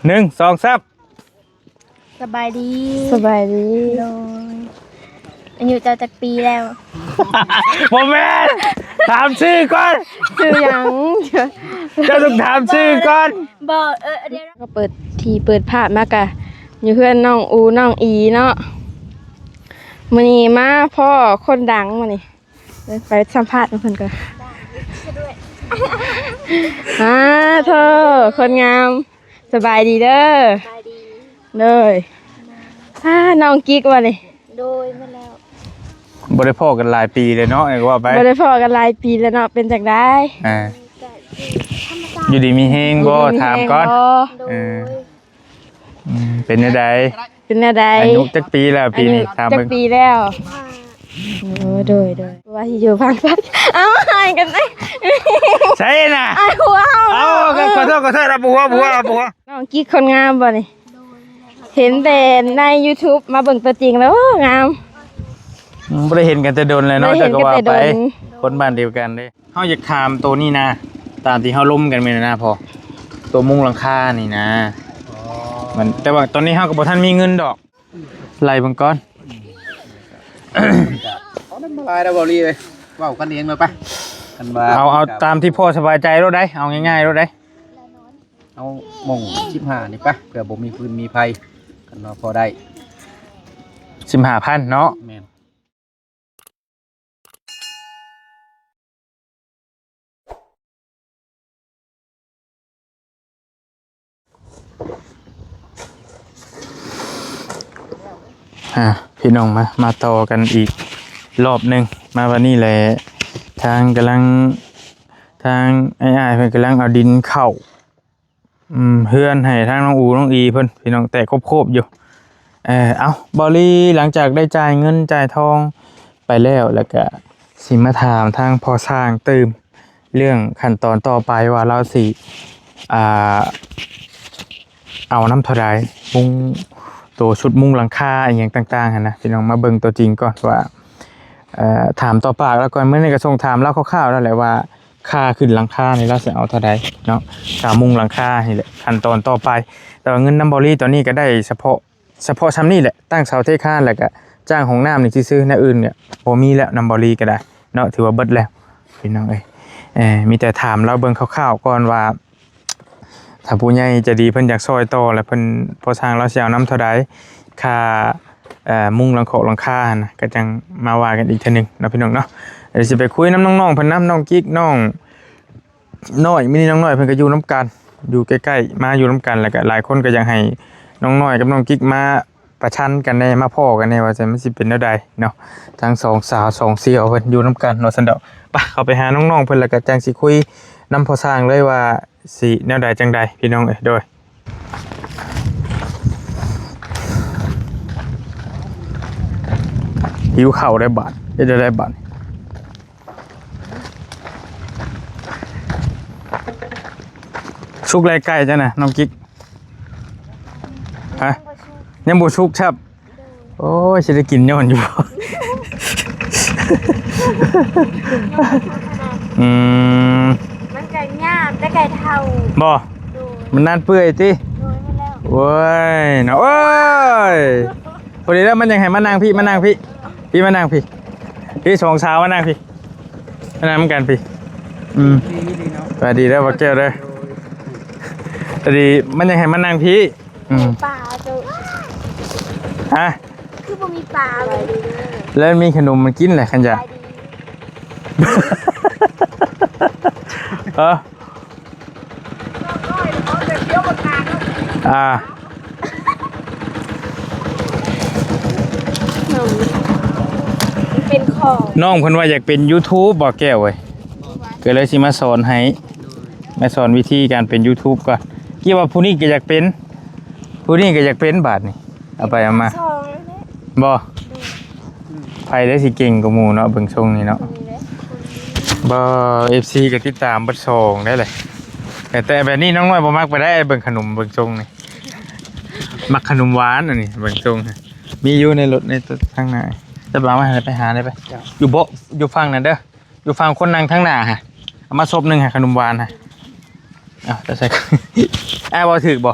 ໜຶ່ງ ສອງ ສາມ ສະບາຍດີ. ສະບາຍດີ. ໂດຍ. ອາຍຸເຈົ້າຈັກປີແລ້ວ? ບໍ່ແມ່ນ ຖາມຊື່ກ່ອນ. ຊື່ຫຍັງ? ເຈົ້າຕ້ອງຖາມຊື່ກ່ອນ. ບໍ່ ເອີ ດຽວ ກໍເປີດທີ່ເປີດພາບມາກະຢູ່ເຮືອນນ້ອງອູ ນ້ອງອີເນາະ. ມື້ນີ້ມາພໍ້ຄົນດັງມື້ນີ້. ເອີ ໄປສຳພາດນຳເພິ່ນກ່ອນ. ອາ ໂທ້ ຄົນງາມ. ສະບາຍດີເດີ. ສະບາຍດີ. ໂດຍ. ອາ ນ້ອງກິກວະນີ້? ໂດຍ ແມ່ນແລ້ວ. ບໍ່ໄດ້ພໍ້ກັນຫຼາຍປີເລີຍເນາະ ວ່າໄປ. ບໍ່ໄດ້ພໍ້ກັນຫຼາຍປີແລ້ວເນາະ. ເປັນຈັ່ງໃດ? ອ່າ ຢູ່ດີມີແຮງບໍ່? ຢູ່ດີມີແຮງບໍ່? ຖາມກ່ອນ. ໂດຍ. ເອີ ອືມ ເປັນແນວໃດ? ເປັນແນວໃດ? ອາຍຸຈັກປີແລ້ວປີນີ້? ອາຍຸ ຖາມເບິ່ງ. ຈັກປີແລ້ວ? ໂອ້ ໂດຍ ໂດຍ. ວ່າຊິຢູ່ຝັ່ງໄທ. ເອົາ ຫາຍກັນເດ້. ໃຊ່ນະ? ອ້າຍ ຫົວເຮົາ. ເອົາ ເນາະ. ເອີ ຂໍໂທດ ຂໍໂທດ. ເອົາ ບໍ່ຫົວ ບໍ່ຫົວ ບໍ່ຫົວ. ນ້ອງກິກຄົນງາມບໍ່ນີ້? ເຫັນແຕ່ໃນຢູທູບ ມາເບິ່ງຕົວຈິງແລ້ວ ໂອ້ ງາມ. ອືມ ບໍ່ໄດ້ເຫັນກັນແຕ່ດົນແລ້ວເນາະ. ບໍ່ໄດ້ເຫັນກັນແຕ່ດົນ. ແຕ່ກໍວ່າໄປ ຄົນບ້ານດຽວກັນເດ້. ເຮົາຢາກຖາມໂຕນີ້ນະ ຕາມທີ່ເຮົາລົມກັນມື້ນັ້ນນະພໍ່ ໂຕມຸງຫຼັງຄານີ້ນະ. ອໍ ມັນ ແຕ່ວ່າຕອນນີ້ເຮົາກໍບໍ່ທັນມີເງິນດອກ ໄລ່ເບິ່ງກ່ອນ. ເອົານຳມາຫຼາຍແລ້ວ ເວົ້າລີເອີຍ ເວົ້າກັນເອງເລີຍໄປ. ຄັນວ່າ ເອົາ ເອົາຕາມທີ່ພໍ່ສະບາຍໃຈໂລດໄດ໋ ເອົາງ່າຍໆໂລດໄດ໋. ເອົາໝ່ອງສິບຫ້ານີ້ໄປ ເພື່ອບໍ່ມີຟືນມີໄຟ ຄັນວ່າພໍໄດ້. ສິບຫ້າພັນເນາະ. ແມ່ນ. ອ່າ ພີ່ນ້ອງ ມາ ມາຕໍ່ກັນອີກລອບໜຶ່ງ. ມາວັນນີ້ແຫຼະ ທາງກຳລັງ ທາງອ້າຍໆເພິ່ນກຳລັງເອົາດິນເຂົ້າ ອືມ ເຮືອນໃຫ້ທາງນ້ອງອູ ນ້ອງອີເພິ່ນ ພີ່ນ້ອງ ແຕກໂຄບໆຢູ່. ເອີ ເອົ້າ ເບົາລີ ຫຼັງຈາກໄດ້ຈ່າຍເງິນຈ່າຍທອງໄປແລ້ວ ແລ້ວກະຊິມາຖາມທາງພໍ່ຊ່າງຕື່ມ ເລື່ອງຂັ້ນຕອນຕໍ່ໄປວ່າລາວຊິ ອ່າ ເອົານຳເທົ່າໃດ ມຸງ ໂຕຊຸດມຸງຫຼັງຄາອີ່ຫຍັງຕ່າງໆຫັ້ນນະ ພີ່ນ້ອງ ມາເບິ່ງຕົວຈິງກ່ອນວ່າ ເອີ ຖາມຕໍ່ປາກລາວກ່ອນ. ມື້ນີ້ກໍສົ່ງຖາມລາວຄ່າວໆແລ້ວແຫຼະວ່າ ຄ່າຂຶ້ນຫຼັງຄານີ້ລາວຊິເອົາເທົ່າໃດເນາະ ຄ່າມຸງຫຼັງຄານີ້ແຫຼະ ຂັ້ນຕອນຕໍ່ໄປ. ແຕ່ວ່າເງິນນຳເບົາລີຕອນນີ້ກໍໄດ້ສະເພາະ ສະເພາະຊ່ຳນີ້ແຫຼະ ຕັ້ງເສົາເທຄານ ແລ້ວກະຈ້າງຫ້ອງນ້ຳນີ້ຊື່ໆ ແນວອື່ນກະບໍ່ມີແລ້ວ ນຳເບົາລີກໍໄດ້ເນາະ ຖືວ່າເບິດແລ້ວ ພີ່ນ້ອງເອີຍ. ເອີ ມີແຕ່ຖາມລາວເບິ່ງຄ່າວໆກ່ອນວ່າ ຖ້າຜູ້ໃຫຍ່ໃຈດີເພິ່ນຢາກຊ່ອຍຕໍ່ ແລ້ວເພິ່ນ ພໍ່ຊ່າງລາວຊິເອົານຳເທົ່າໃດ ຄ່າ ເອີ ມຸງຫຼັງຄອກຫຼັງຄາຫັ້ນນະ ກໍຈັ່ງມາວ່າກັນອີກເທື່ອໜຶ່ງເນາະ ພີ່ນ້ອງເນາະ. ດຽວຊິໄປຄຸຍນຳນ້ອງໆເພິ່ນນຳ ນ້ອງກິກ ນ້ອງ ນ້ອຍ ມື້ນີ້ນ້ອງນ້ອຍເພິ່ນກໍຢູ່ນຳກັນ ຢູ່ໃກ້ໆ ມາຢູ່ນຳກັນ ແລ້ວກໍຫຼາຍຄົນກໍຢາກໃຫ້ນ້ອງນ້ອຍກັບນ້ອງກິກມາປະຊັນກັນແດ່ ມາພໍ້ກັນແດ່ ວ່າຊັ້ນ ມັນຊິເປັນແນວໃດເນາະ. ທັງສອງສາວສອງສ່ຽວເພິ່ນຢູ່ນຳກັນວ່າຊັ້ນດອກ. ໄປ ເຂົ້າໄປຫານ້ອງໆເພິ່ນ ແລ້ວກໍຈັ່ງຊິຄຸຍນຳພໍ່ຊ່າງເລີຍວ່າຊິແນວໃດຈັ່ງໃດ ພີ່ນ້ອງເອີຍ. ໂດຍ ຫິວເຂົ້າໄດ້ບາດ ເຮັດແນວໃດບາດ. ສຸກແລ້ວໄກ່ເຈົ້ານະ ນ້ອງກິກ? ຮະ? ຍັງບໍ່ສຸກ ຍັງບໍ່ສຸກຊ້ຳ. ໂອ້ຍ ຊິໄດ້ກິນຍ້ອນຢູ່ບໍ່? ອືມ ມັນໄກ່ຍາມ ແຕ່ໄກ່ເຖົ້າ. ບໍ່? ໂດຍ. ມັນນານເປື່ອຍຕິ? ໂດຍ ແມ່ນແລ້ວ. ໂອ້ຍ ເນາະ ໂອ້ຍ. ພໍດີແລ້ວ ມັນຍັງໃຫ້ມານັ່ງພີ້ ມານັ່ງພີ້ ພີ້ ມານັ່ງພີ້ ພີ້ ສອງສາວມານັ່ງພີ້ ມານັ່ງນຳກັນພີ້. ອືມ ດີ ດີເນາະ ສະບາຍດີເດີ ບໍ່ແກ້ວເດີ. ພໍດີມັນຍັງໃຫ້ມານັ່ງພີ້. ອືມ ປາໂຕ ຮະ? ຄືບໍ່ມີປາເລີຍ ແລ້ວມີຂະໜົມມັນກິນແຫຼະ ຄັນຢາກ. ເອີ ອ່າ ເປັນຂອງ ນ້ອງເພິ່ນວ່າຢາກເປັນຢູທູບບໍ່ແກ້ວເອີຍ ກໍເລີຍຊິມາສອນໃຫ້ ມາສອນວິທີການເປັນຢູທູບກ່ອນ. ຄິດວ່າຜູ້ນີ້ກໍຢາກເປັນ ຜູ້ນີ້ກໍຢາກເປັນ ບາດນີ້ເອົາໄປເອົາມາ ສອງແລ້ວແຫຼະ ບໍ່? ໂດຍ. ໃຜໄດ້ຊິເກັ່ງກວ່າໝູ່ເນາະ ເບິ່ງຊົງນີ້ເນາະ. ນີ້ແຫຼະ ບໍ່ ເອັຟຊີ ກໍຕິດຕາມເບິດຊ່ອງໄດ້ເລີຍ. ແຕ່ ແຕ່ແບບນີ້ນ້ອງນ້ອຍບໍ່ມັກປານໃດ ເບິ່ງຂະໜົມ ເບິ່ງຊົງນີ້ ມັກຂະໜົມຫວານ. ອັນນີ້ເບິ່ງຊົງ ມີຢູ່ໃນລົດ ໃນທາງໜ້າ ຈະເອົາມາໃຫ້ ໄປຫາໄດ້ໄປ. ເຈົ້າ ຢູ່ເບາະ ຢູ່ຝັ່ງນັ້ນເດີ ຢູ່ຝັ່ງຄົນນັ່ງທາງໜ້າຫັ້ນ ເອົາມາສົບໜຶ່ງໃຫ້ຂະໜົມຫວານຫັ້ນ. ອ້າວ ແຕ່ໃສ່ ອ້າຍເວົ້າຖືກບໍ່?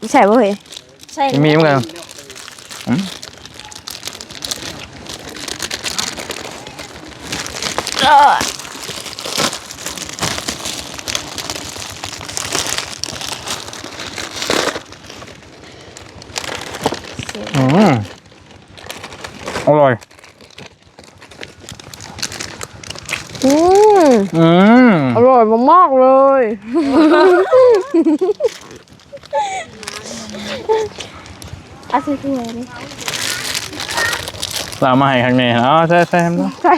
ໃສ່ບໍ່ເຮີ້ຍ? ໃສ່ ມີເໝືອນກັນ. ອືມ ອືມ ອະລ່ອຍ. ອືມ ອືມ ອະລ່ອຍມາກໆເລີຍ. ເອົາໃສ່ຖ້ວຍນີ້ ລາວມາໃຫ້ຂ້າງໃນ. ເອົາໃສ່ ໃສ່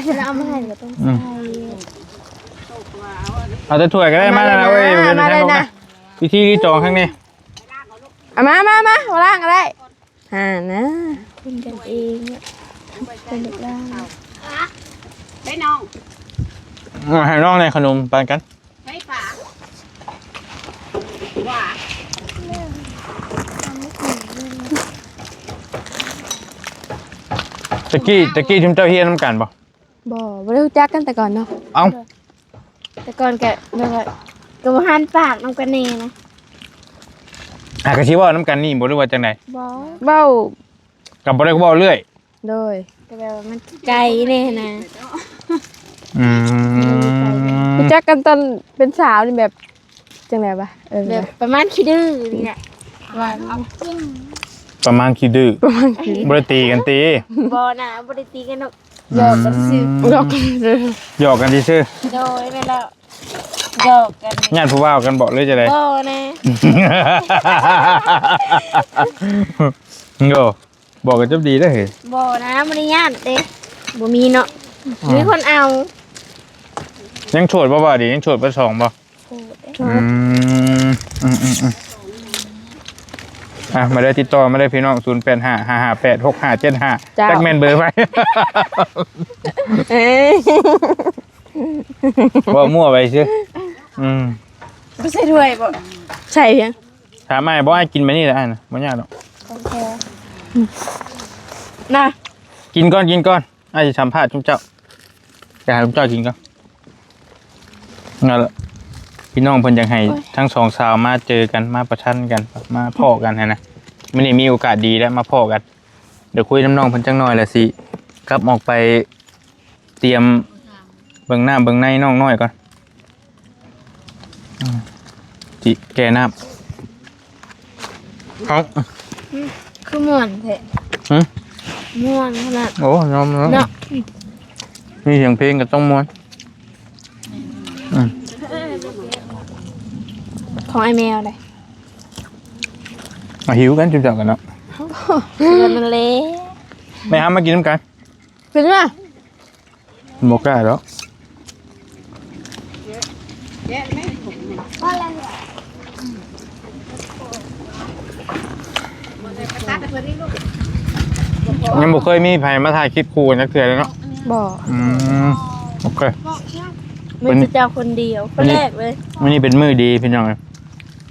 ໃສ່ ລາວເອົາມາໃຫ້ກໍຕ້ອງ ອືມ ໃສ່. ເອົາແຕ່ຖ້ວຍກໍໄດ້. ມາແລ້ວນະ ມາແລ້ວ ເອີຍ ມາແລ້ວນະ. ວິທີທີ່ຈອງຂ້າງໃນ ເອົາມາ ມາ ມາ ບໍ່ລ້າງກໍໄດ້. ຫານະ ເປັນກັນເອງ ເປັນເດັກຫຼ້ານ ໄປນ້ອງ ເອົາໃຫ້ນ້ອງແດ່ ຂະໜົມປານກັນ ໄປປາ ວ່າ ຕະກີ້ ຕະກີ້ຊຸມເຈົ້າຮຽນນຳກັນບໍ່? ບໍ່ ບໍ່ໄດ້ຮູ້ຈັກກັນແຕ່ກ່ອນເນາະ. ເອົ້າ ແຕ່ກ່ອນກະແບບວ່າ ກະບໍ່ຫັນປາກນຳກັນແນ່ນະ. ຫາກະຊິເວົ້ານຳກັນນີ້ບໍ່ ຫຼືວ່າຈັ່ງໃດ? ບໍ່ ເວົ້າ ກະບໍ່ໄດ້ເວົ້າເລື້ອຍ. ໂດຍ ກະແບບວ່າມັນໄກແນ່ນະ. ອືມ ຮູ້ຈັກກັນຕອນເປັນສາວນີ້ແບບຈັ່ງໃດວະ? ເອີ ແບບປະມານຂີ້ດື້ນີ້ແຫຼະ ວ່າ ປະມານຂີ້ດື້ ປະມານຂີ້ ບໍ່ໄດ້ຕີກັນຕິ? ບໍ່ນະ ບໍ່ໄດ້ຕີກັນດອກ. ຫຍອກກັນຊື່ ອືມ ຫຍອກກັນຊື່ ຫຍອກກັນຊື່. ໂດຍ ແມ່ນແລ້ວ ຫຍອກກັນ. ຢ້ານຜູ້ບ່າວກັນບໍ ຫຼືຈັ່ງໃດ? ບໍ່ນະ ໂອ້ ບອກກັນຈົບດີເດີ້ເຮີ້ຍ. ບໍ່ນະ ບໍ່ໄດ້ຢ້ານເດ້ ບໍ່ມີເນາະ ອືມ ມີຄົນເອົາ. ຍັງໂສດບໍ່ ບ່າວດີ ຍັງໂສດບໍ່ ສອງບໍ່? ໂສດເດ້. ອືມ ອືມ ອືມ ອືມ ອ່ະ ມາເດີ້ ຕິດຕໍ່ມາເດີ້ພີ່ນ້ອງ ສູນແປດຫ້າ ຫ້າຫ້າແປດ ຫົກຫ້າເຈັດຫ້າ ເຈົ້າ ຈັກແມ່ນເບີໃຜ. ເອີຍ ເວົ້າມົ້ວໄປຊື່. ອືມ ບໍ່ໃສ່ຖ້ວຍບໍ່? ໃສ່ພຽງ ຖາມອ້າຍບໍ່? ອ້າຍກິນໄປນີ້ແຫຼະ ອ້າຍນະ ບໍ່ຍາກດອກ. ນະ ກິນກ່ອນ ກິນກ່ອນ ອ້າຍຊິສຳພາດຊຸມເຈົ້າ. ໄປຫາລຸງຈ້ອຍກິນກ່ອນ. ນັ້ນລະ ພີ່ນ້ອງເພິ່ນຢາກໃຫ້ ໂອ້ຍ ທັງສອງສາວມາເຈີກັນ ມາປະຊັນກັນ ມາພໍ້ກັນຫັ້ນນະ. ມື້ນີ້ມີໂອກາດດີແລ້ວມາພໍ້ກັນ. ດຽວຄຸຍນຳນ້ອງເພິ່ນຈັກໜ້ອຍ ແລ້ວຊິກັບອອກໄປຕຽມເບິ່ງນ້ຳເບິ່ງໃນນ້ອງນ້ອຍກ່ອນ. ອືມ ຊິແກ່ນ້ຳ. ເອົ້າ ອືມ ຄືມ່ວນແທ້. ຫື? ມ່ວນຂະໜາດ. ໂອ້ ຍອມເນາະ ເນາະ. ມີສຽງເພງກໍຕ້ອງມ່ວນ. ອືມ ຂອງອ້າຍແມວເດ້. ມາຫິວກັນຈຸເຈົ້າກັນເນາະ. ມັນເລ ແມ່ຫາມາກິນນຳກັນ. ເປັນຫຍັງ? ບໍ່ກ້າດອກ. ຍັງບໍ່ເຄີຍມີໃຜມາຖ່າຍຄລິບຄູ່ກັນຈັກເທື່ອເລີຍເນາະ. ບໍ່. ອືມ ໂອເຄ. ມີແຕ່ເຈົ້າຄົນດຽວ ຄົນແລກເລີຍ. ມື້ນີ້ເປັນມື້ດີພີ່ນ້ອງເອີຍ.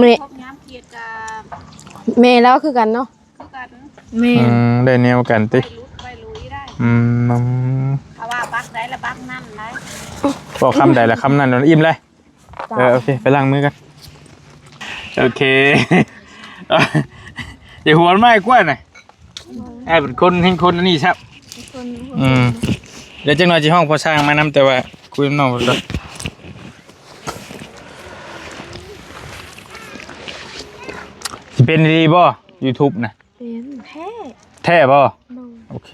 ມື້ນີ້ ຄົບຍາມຂຽດກະ ແມ່ລາວຄືກັນເນາະ ຄືກັນ ແມ່ນ ອືມ ໄດ້ແນວກັນຕິ ໄວລຸດໄວລຸຍໄດ້ ອືມ ເພາະວ່າບັກໃດລະບັກນັ້ນໄດ໋ ເວົ້າຄຳໃດລະຄຳນັ້ນ ອີ່ມເລີຍ ເຈົ້າ ເອີ ໂອເຄ ໄປລ້າງມືກັນ ໂອເຄ ຢ່າຫົວໄມ້ກວ່ານະ ອ້າຍເປັນຄົນແຮ່ງຄົນອັນນີ້ຊະ ອືມ ດຽວຈັກໜ່ອຍຊິຮ້ອງພໍ່ຊ່າງມານຳ ແຕ່ວ່າຄຸຍນຳນ້ອງເພິ່ນກ່ອນ ຊິເປັນອີ່ຫຼີບໍ່ YouTube ນະ? ເປັນແທ້ ແທ້ບໍ່? ໂດຍ ໂອເຄ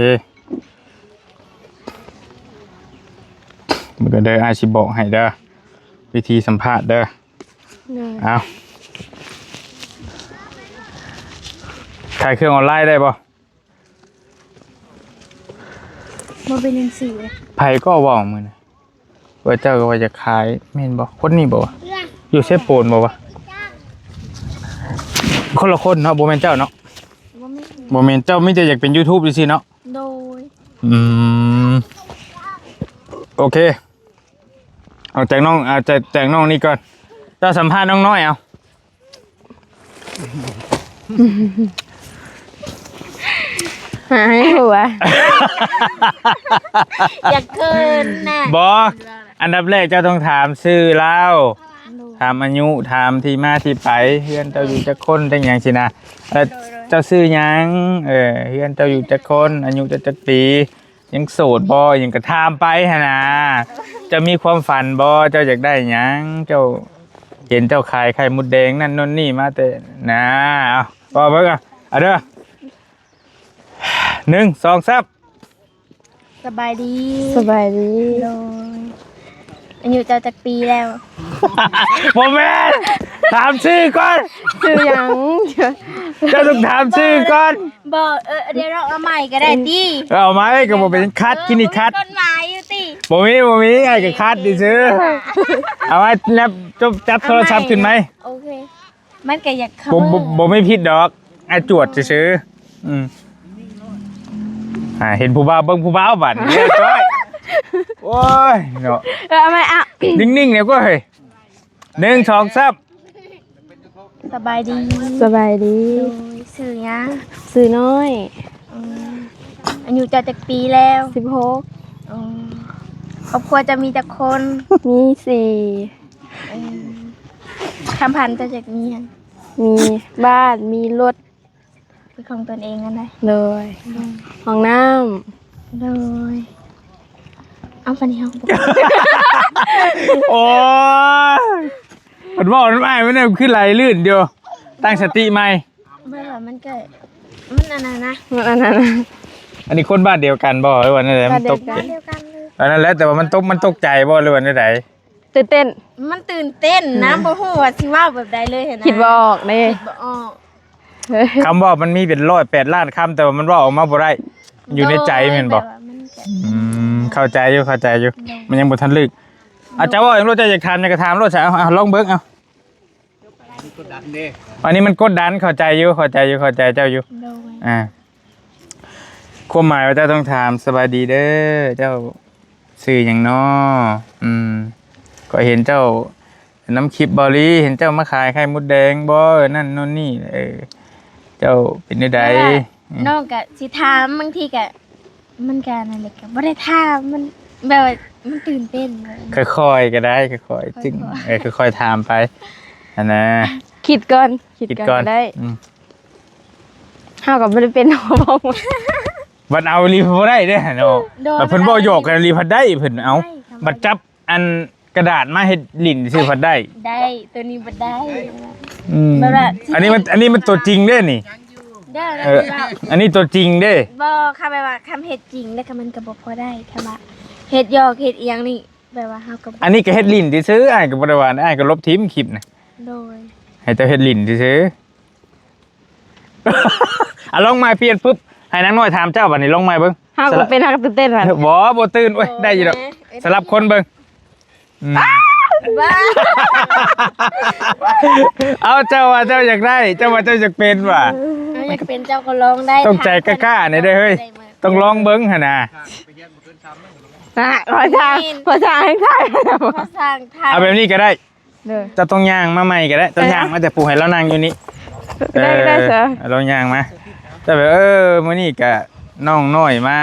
ເບິ່ງເດີ ອ້າຍຊິບອກໃຫ້ເດີ ວິທີສຳພາດເດີ ໂດຍ ເອົາ ຂາຍເຄື່ອງອອນລາຍໄດ້ບໍ່? ບໍ່ເປັນຈັ່ງຊີ້ ໃຜກໍເວົ້າມື້ນັ້ນ ວ່າເຈົ້າກໍວ່າຈະຂາຍ ແມ່ນບໍ່? ຄົນນີ້ບໍ່ວະ? ຢູ່ເຊໂປນບໍ່ວະ? ຄົນລະຄົນເນາະ ບໍ່ແມ່ນເຈົ້າເນາະ ບໍ່ແມ່ນ ບໍ່ແມ່ນ ເຈົ້າມີແຕ່ຢາກເປັນ YouTube ຊື່ໆເນາະ ໂດຍ ອືມ ໂອເຄ ເອົາແຈກນ້ອງ ເອົາແຈກ ແຈກນ້ອງນີ້ກ່ອນ ເຈົ້າສຳພາດນ້ອງນ້ອຍເອົາ ຫາໃຫ້ຫົວ ຢ່າເຂີນນະ ບໍ່ ອັນດັບແລກເຈົ້າຕ້ອງຖາມຊື່ລາວ ໂດຍ ຖາມອາຍຸ ຖາມທີ່ມາທີ່ໄປ ເຮືອນເຈົ້າຢູ່ຈັກຄົນ ຈັ່ງຫຍັງຊີ້ນະ ແລ້ວ ໂດຍ ເຈົ້າຊື່ຫຍັງ ເອີ ເຮືອນເຈົ້າຢູ່ຈັກຄົນ ອາຍຸເຈົ້າຈັກປີ ຍັງໂສດບໍ່ ຫຍັງກໍຖາມໄປຫັ້ນນາ ເຈົ້າມີຄວາມຝັນບໍ່ ເຈົ້າຢາກໄດ້ຫຍັງ ເຈົ້າເຫັນເຈົ້າຂາຍໄຂ່ມົດແດງນັ້ນໂນ່ນນີ້ມາແຕ່ນາ ເອົາ ເວົ້າເບິ່ງ ເອົາເດີ ໜຶ່ງ ສອງ ສາມ ສະບາຍດີ ສະບາຍດີ ໂດຍ ອາຍຸເຈົ້າຈັກປີແລ້ວ? ບໍ່ແມ່ນ ຖາມຊື່ກ່ອນ ຊື່ຫຍັງ? ເຈົ້າຕ້ອງຖາມຊື່ກ່ອນ ບໍ່ ເອີ ດຽວເຮົາເອົາໃໝ່ກໍໄດ້ຕິ ເອີ ເອົາໃໝ່ກໍບໍ່ເປັນ ຄັດ ກິນນີ້ຄັດ ກົດໝາຍຢູ່ຕິ ບໍ່ມີ ບໍ່ມີ ອ້າຍກໍຄັດຊື່ໆ ເອົາໃໝ່ ແນບ ຈັບ ຈັບໂທລະສັບຂຶ້ນໃໝ່ ໂອເຄ ມັນກໍຢາກເຂົ້າ ບໍ່ ບໍ່ ບໍ່ມີຜິດດອກ ອ້າຍຈວດຊື່ໆ ອືມ ອ່າ ເຫັນຜູ້ບ່າວເບິ່ງຜູ້ບ່າວບາດນີ້ ໂອ້ຍ ໂອ້ຍເນາະ ເອີ ເອົາໃໝ່ ອ່ະ ນິ່ງໆແດ່ກວ່າເຮີ້ຍ ໜຶ່ງ ສອງ ສາມ ສະບາຍດີ ສະບາຍດີ ໂດຍ ຊື່ຫຍັງ? ຊື່ນ້ອຍ ອືມ ອາຍຸເຈົ້າຈັກປີແລ້ວ? ສິບຫົກ ອືມ ຄອບຄົວເຈົ້າມີຈັກຄົນ? ມີສີ່ ເອີ ຄຳພັນເຈົ້າຢາກມີຫຍັງ? ມີບ້ານ ມີລົດ ເປັນຂອງຕົນເອງຫັ້ນໃດ ໂດຍ ອືມ ຫ້ອງນ້ຳ ໂດຍ ເອົາປານນີ້ເຮົາ ໂອ້ຍ ເພິ່ນເວົ້ານຳອ້າຍມັນຄືໄຫຼລື່ນຢູ່ ຕັ້ງສະຕິໃໝ່ ແບບວ່າມັນກໍ ມັນອັນນັ້ນນະ ມັນອັນນັ້ນນະ ອັນນີ້ຄົນບ້ານດຽວກັນບໍ່ ຫຼືວ່າແນວໃດ? ມັນຕົກ ບ້ານດຽວກັນ ອັນນັ້ນແຫຼະ ແຕ່ວ່າມັນຕົກ ມັນຕົກໃຈບໍ່ ຫຼືວ່າແນວໃດ? ຕື່ນເຕັ້ນ ມັນຕື່ນເຕັ້ນນະ ອືມ ບໍ່ຮູ້ວ່າຊິເວົ້າແບບໃດເລີຍຫັ້ນນະ ຄິດບໍ່ອອກເດ້ ຄິດບໍ່ອອກ ຄຳເວົ້າມັນມີເປັນຮ້ອຍແປດລ້ານຄຳ ແຕ່ວ່າມັນເວົ້າອອກມາບໍ່ໄດ້ ຢູ່ໃນໃຈແມ່ນບໍ່? ໂດຍ ແບບວ່າມັນກໍ ອືມ ເຂົ້າໃຈຢູ່ ເຂົ້າໃຈຢູ່ ໂດຍ ມັນຍັງບໍ່ທັນລຶກ ອາ ເຈົ້າເວົ້າຫຍັງໂລດ ເຈົ້າຢາກຖາມຫຍັງກໍຖາມໂລດຊະ ເອົາ ເອົາ ລອງເບິ່ງ ເອົາ ອັນນີ້ມັນກົດດັນ ເຂົ້າໃຈຢູ່ ເຂົ້າໃຈຢູ່ ເຂົ້າໃຈເຈົ້າຢູ່ ໂດຍ ອ່າ ຄວາມໝາຍວ່າເຈົ້າຕ້ອງຖາມ ສະບາຍດີເດີ ເຈົ້າຊື່ຫຍັງນໍ? ອືມ ຂ້ອຍເຫັນເຈົ້ານຳຄລິບເບົາລີ ເຫັນເຈົ້າມາຂາຍໄຂ່ມົດແດງບໍ່ ນັ້ນໂນ່ນນີ້ ເອີ ເຈົ້າເປັນແນວໃດ? ນ້ອງກະຊິຖາມ ບາງທີກະ ມັນກະນັ້ນແຫຼະ ກະບໍ່ໄດ້ຖາມ ມັນແບບວ່າມັນຕື່ນເຕັ້ນ ຄ່ອຍໆກໍໄດ້ ຄ່ອຍໆ ຈຶ່ງ ຄ່ອຍໆ ເອີ ຄ່ອຍໆຖາມໄປຫັ້ນນະ ຄິດກ່ອນ ຄິດກ່ອນ ຄິດກ່ອນກໍໄດ້ ອືມ ເຮົາກໍບໍ່ໄດ້ເປັນ ເຮົາກໍບໍ່ ບັດເອົາອີ່ຫຼີບໍ່ໄດ້ເດ້ເນາະ ໂດຍ ບັດເພິ່ນເວົ້າຫຍອກກັນອີ່ຫຼີພັດໄດ້ ເພິ່ນເອົາ ໄດ້ ບັດຈັບອັນກະດາດມາເຮັດຫຼິ້ນຊື່ພັດໄດ້ ໄດ້ ໂຕນີ້ບໍ່ໄດ້ ອືມ ແບບວ່າ ອັນນີ້ມັນ ອັນນີ້ມັນຕົວຈິງເດ້ນີ້ ເດີ ເອີ ອັນນີ້ຕົວຈິງເດ້ ບໍ່ ຄັນແບບວ່າ ຄັນເຮັດຈິງແລ້ວກໍມັນກໍບໍ່ພໍໄດ້ ຄັນວ່າເຮັດຫຍອກເຮັດອີ່ຫຍັງນີ້ ແບບວ່າເຮົາກໍ ອັນນີ້ກໍເຮັດຫຼິ້ນຊື່ໆ ອ້າຍກໍບໍ່ໄດ້ວ່າ ອ້າຍກໍລົບຖິ້ມຄລິບນະ ໂດຍ ໃຫ້ເຈົ້າເຮັດຫຼິ້ນຊື່ໆ ອ່ະ ລອງໃໝ່ ປ່ຽນປຶບ ໃຫ້ນາງນ້ອຍຖາມເຈົ້າ ບັດນີ້ລອງໃໝ່ເບິ່ງ ເຮົາກໍເປັນ ເຮົາກໍຕື່ນເຕັ້ນ ບໍ່ ບໍ່ຕື່ນ ໂອ້ຍ ໂອ້ຍ ໄດ້ຢູ່ດອກ ເອີ ສະຫຼັບຄົນເບິ່ງ ອືມ ບ້າ ເອົາ ເຈົ້າວ່າເຈົ້າຢາກໄດ້ ເຈົ້າວ່າເຈົ້າຢາກເປັນຫວາ ເອີ ຢາກເປັນເຈົ້າກໍລອງໄດ້ ຕ້ອງໃຈກ້າໆ ນີ້ເດ້ເຮີ້ຍ ຕ້ອງລອງເບິ່ງຫັ້ນນະ ອ່ະ ພໍ່ຊ່າງ ພໍ່ຊ່າງໃຫ້ຖ່າຍ ພໍ່ຊ່າງຖ່າຍ ເອົາແບບນີ້ກໍໄດ້ ໂດຍ ເຈົ້າຕ້ອງຍ່າງມາໃໝ່ກໍໄດ້ ເຈົ້າ ເອີ ຍ່າງມາແຕ່ປູໃຫ້ລາວນັ່ງຢູ່ນີ້ ໄດ້ ໄດ້ ເອີ ຊະ ລອງຍ່າງມາ ແຕ່ແບບ ເອີ ມື້ນີ້ກະນ້ອງນ້ອຍມາ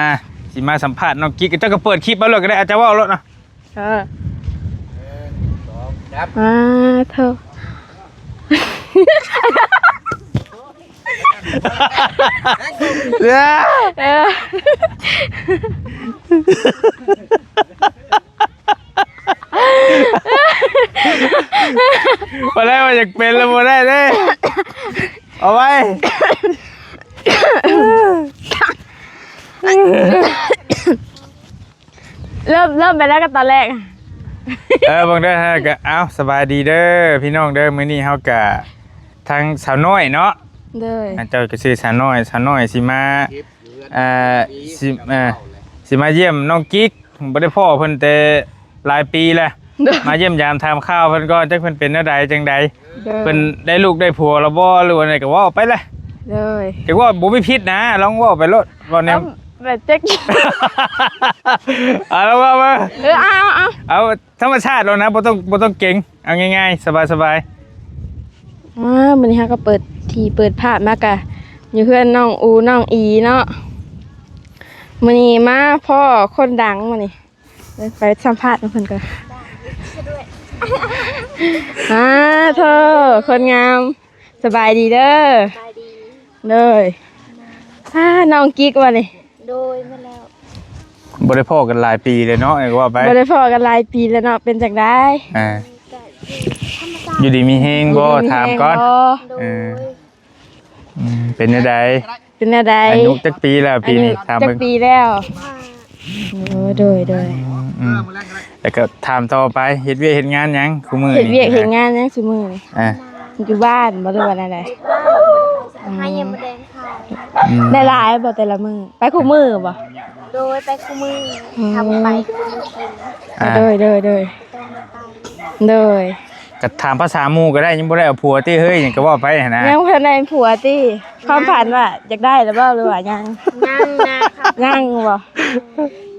ຊິມາສຳພາດນ້ອງກິກ ເຈົ້າກໍເປີດຄລິບເອົາໂລດກໍໄດ້ ອາດຈະເວົ້າໂລດເນາະ ເອີ ໜຶ່ງ ສອງ ສາມ ອ່າ ໂທ ເອີ ບໍ່ໄດ້ວ່າຢາກເປັນແລ້ວບໍ່ໄດ້ເດ້ ເອົາໄວ້ ເລີ່ມ ເລີ່ມໄປແລ້ວກໍຕອນແລກ ເອີ ເບິ່ງເດີ ເຮົາກໍ ເອົ້າ ສະບາຍດີເດີພີ່ນ້ອງເດີ ມື້ນີ້ເຮົາກະ ທາງສາວນ້ອຍເນາະ ໂດຍ ອ່າ ເຈົ້າກໍຊື່ສາວນ້ອຍ ສາວນ້ອຍຊິມາ ເອີ ຊິ ເອີ ຊິມາຢ້ຽມນ້ອງກິກ ບໍ່ໄດ້ພໍ້ເພິ່ນແຕ່ຫຼາຍປີແລ້ວ ໂດຍ ມາຢ້ຽມຢາມຖາມຂ່າວເພິ່ນກ່ອນ ຈັກເພິ່ນເປັນແນວໃດຈັ່ງໃດ ໂດຍ ເພິ່ນໄດ້ລູກໄດ້ຜົວແລ້ວບໍ່ ຫຼືວ່າໃດກໍເວົ້າໄປແຫຼະ ໂດຍ ຈັກເວົ້າບໍ່ມີຜິດນະ ລອງເວົ້າໄປໂລດ ເວົ້າແນວ ເອົ້າ ແບບຈັກ ເອົາລະວ່າມາ ເອີ ເອົາ ເອົາ ເອົາ ທຳມະຊາດໂລດນະ ບໍ່ຕ້ອງ ບໍ່ຕ້ອງເກັງ ເອົາງ່າຍໆ ສະບາຍໆ ອ່າ ມື້ນີ້ເຮົາກໍເປີດທີ່ເປີດພາບມາກະຢູ່ເຮືອນນ້ອງອູນ້ອງອີເນາະ ມື້ນີ້ມາພໍ້ຄົນດັງມື້ນີ້ ເອີ ໄປສຳພາດນຳເພິ່ນກ່ອນ ອ່າ ໂທ້ ຄົນງາມ ສະບາຍດີເດີ ສະບາຍດີ ໂດຍ ອ່າ ນ້ອງກິກວ່ານີ້ ໂດຍ ແມ່ນແລ້ວ ບໍ່ໄດ້ພໍ້ກັນຫຼາຍປີເລີຍເນາະ ເອີ ວ່າໄປ ບໍ່ໄດ້ພໍ້ກັນຫຼາຍປີແລ້ວເນາະ ເປັນຈັ່ງໃດ ອ່າ ກໍຢູ່ດີມີແຮງບໍ່ ຢູ່ດີມີແຮງບໍ່ ຖາມກ່ອນ ໂດຍ ເອີ ອືມ ເປັນແນວໃດ ເປັນແນວໃດ ອາຍຸຈັກປີແລ້ວປີນີ້ ອາຍຸ ຖາມເບິ່ງ ຈັກປີແລ້ວ ໂອ້ ໂດຍ ໂດຍ ອືມ ອືມ ແລ້ວກໍຖາມຕໍ່ໄປ ເຮັດວຽກເຮັດງານຫຍັງຄູ່ມື້ນີ້ ເຮັດວຽກເຮັດງານຫຍັງຄູ່ມື້ນີ້ ອ່າ ຢູ່ບ້ານບໍ່ ຫຼືວ່າແນວໃດ ຫາເຫຍື່ອມາແດງຂາຍ ອືມ ໄດ້ຫຼາຍບໍ່ແຕ່ລະມື້ ໄປຄູ່ມື້ບໍ່ ໂດຍ ໄປຄູ່ມື້ ອືມ ຖ້າບໍ່ໄປກໍບໍ່ໄດ້ກິນ ອ່າ ໂດຍ ໂດຍ ໂດຍ ໂດຍ ກໍຖາມພາສາໝູ່ກໍໄດ້ ຍັງບໍ່ໄດ້ເອົາຜົວຕິເຮີ້ຍ ຫຍັງກໍເວົ້າໄປຫັ້ນນະ ຍັງບໍ່ທັນໄດ້ຜົວຕິ ຄວາມຝັນວ່າຢາກໄດ້ແລ້ວບໍ່ ຫຼືວ່າຍັງ ຍັງນະ ຍັງບໍ່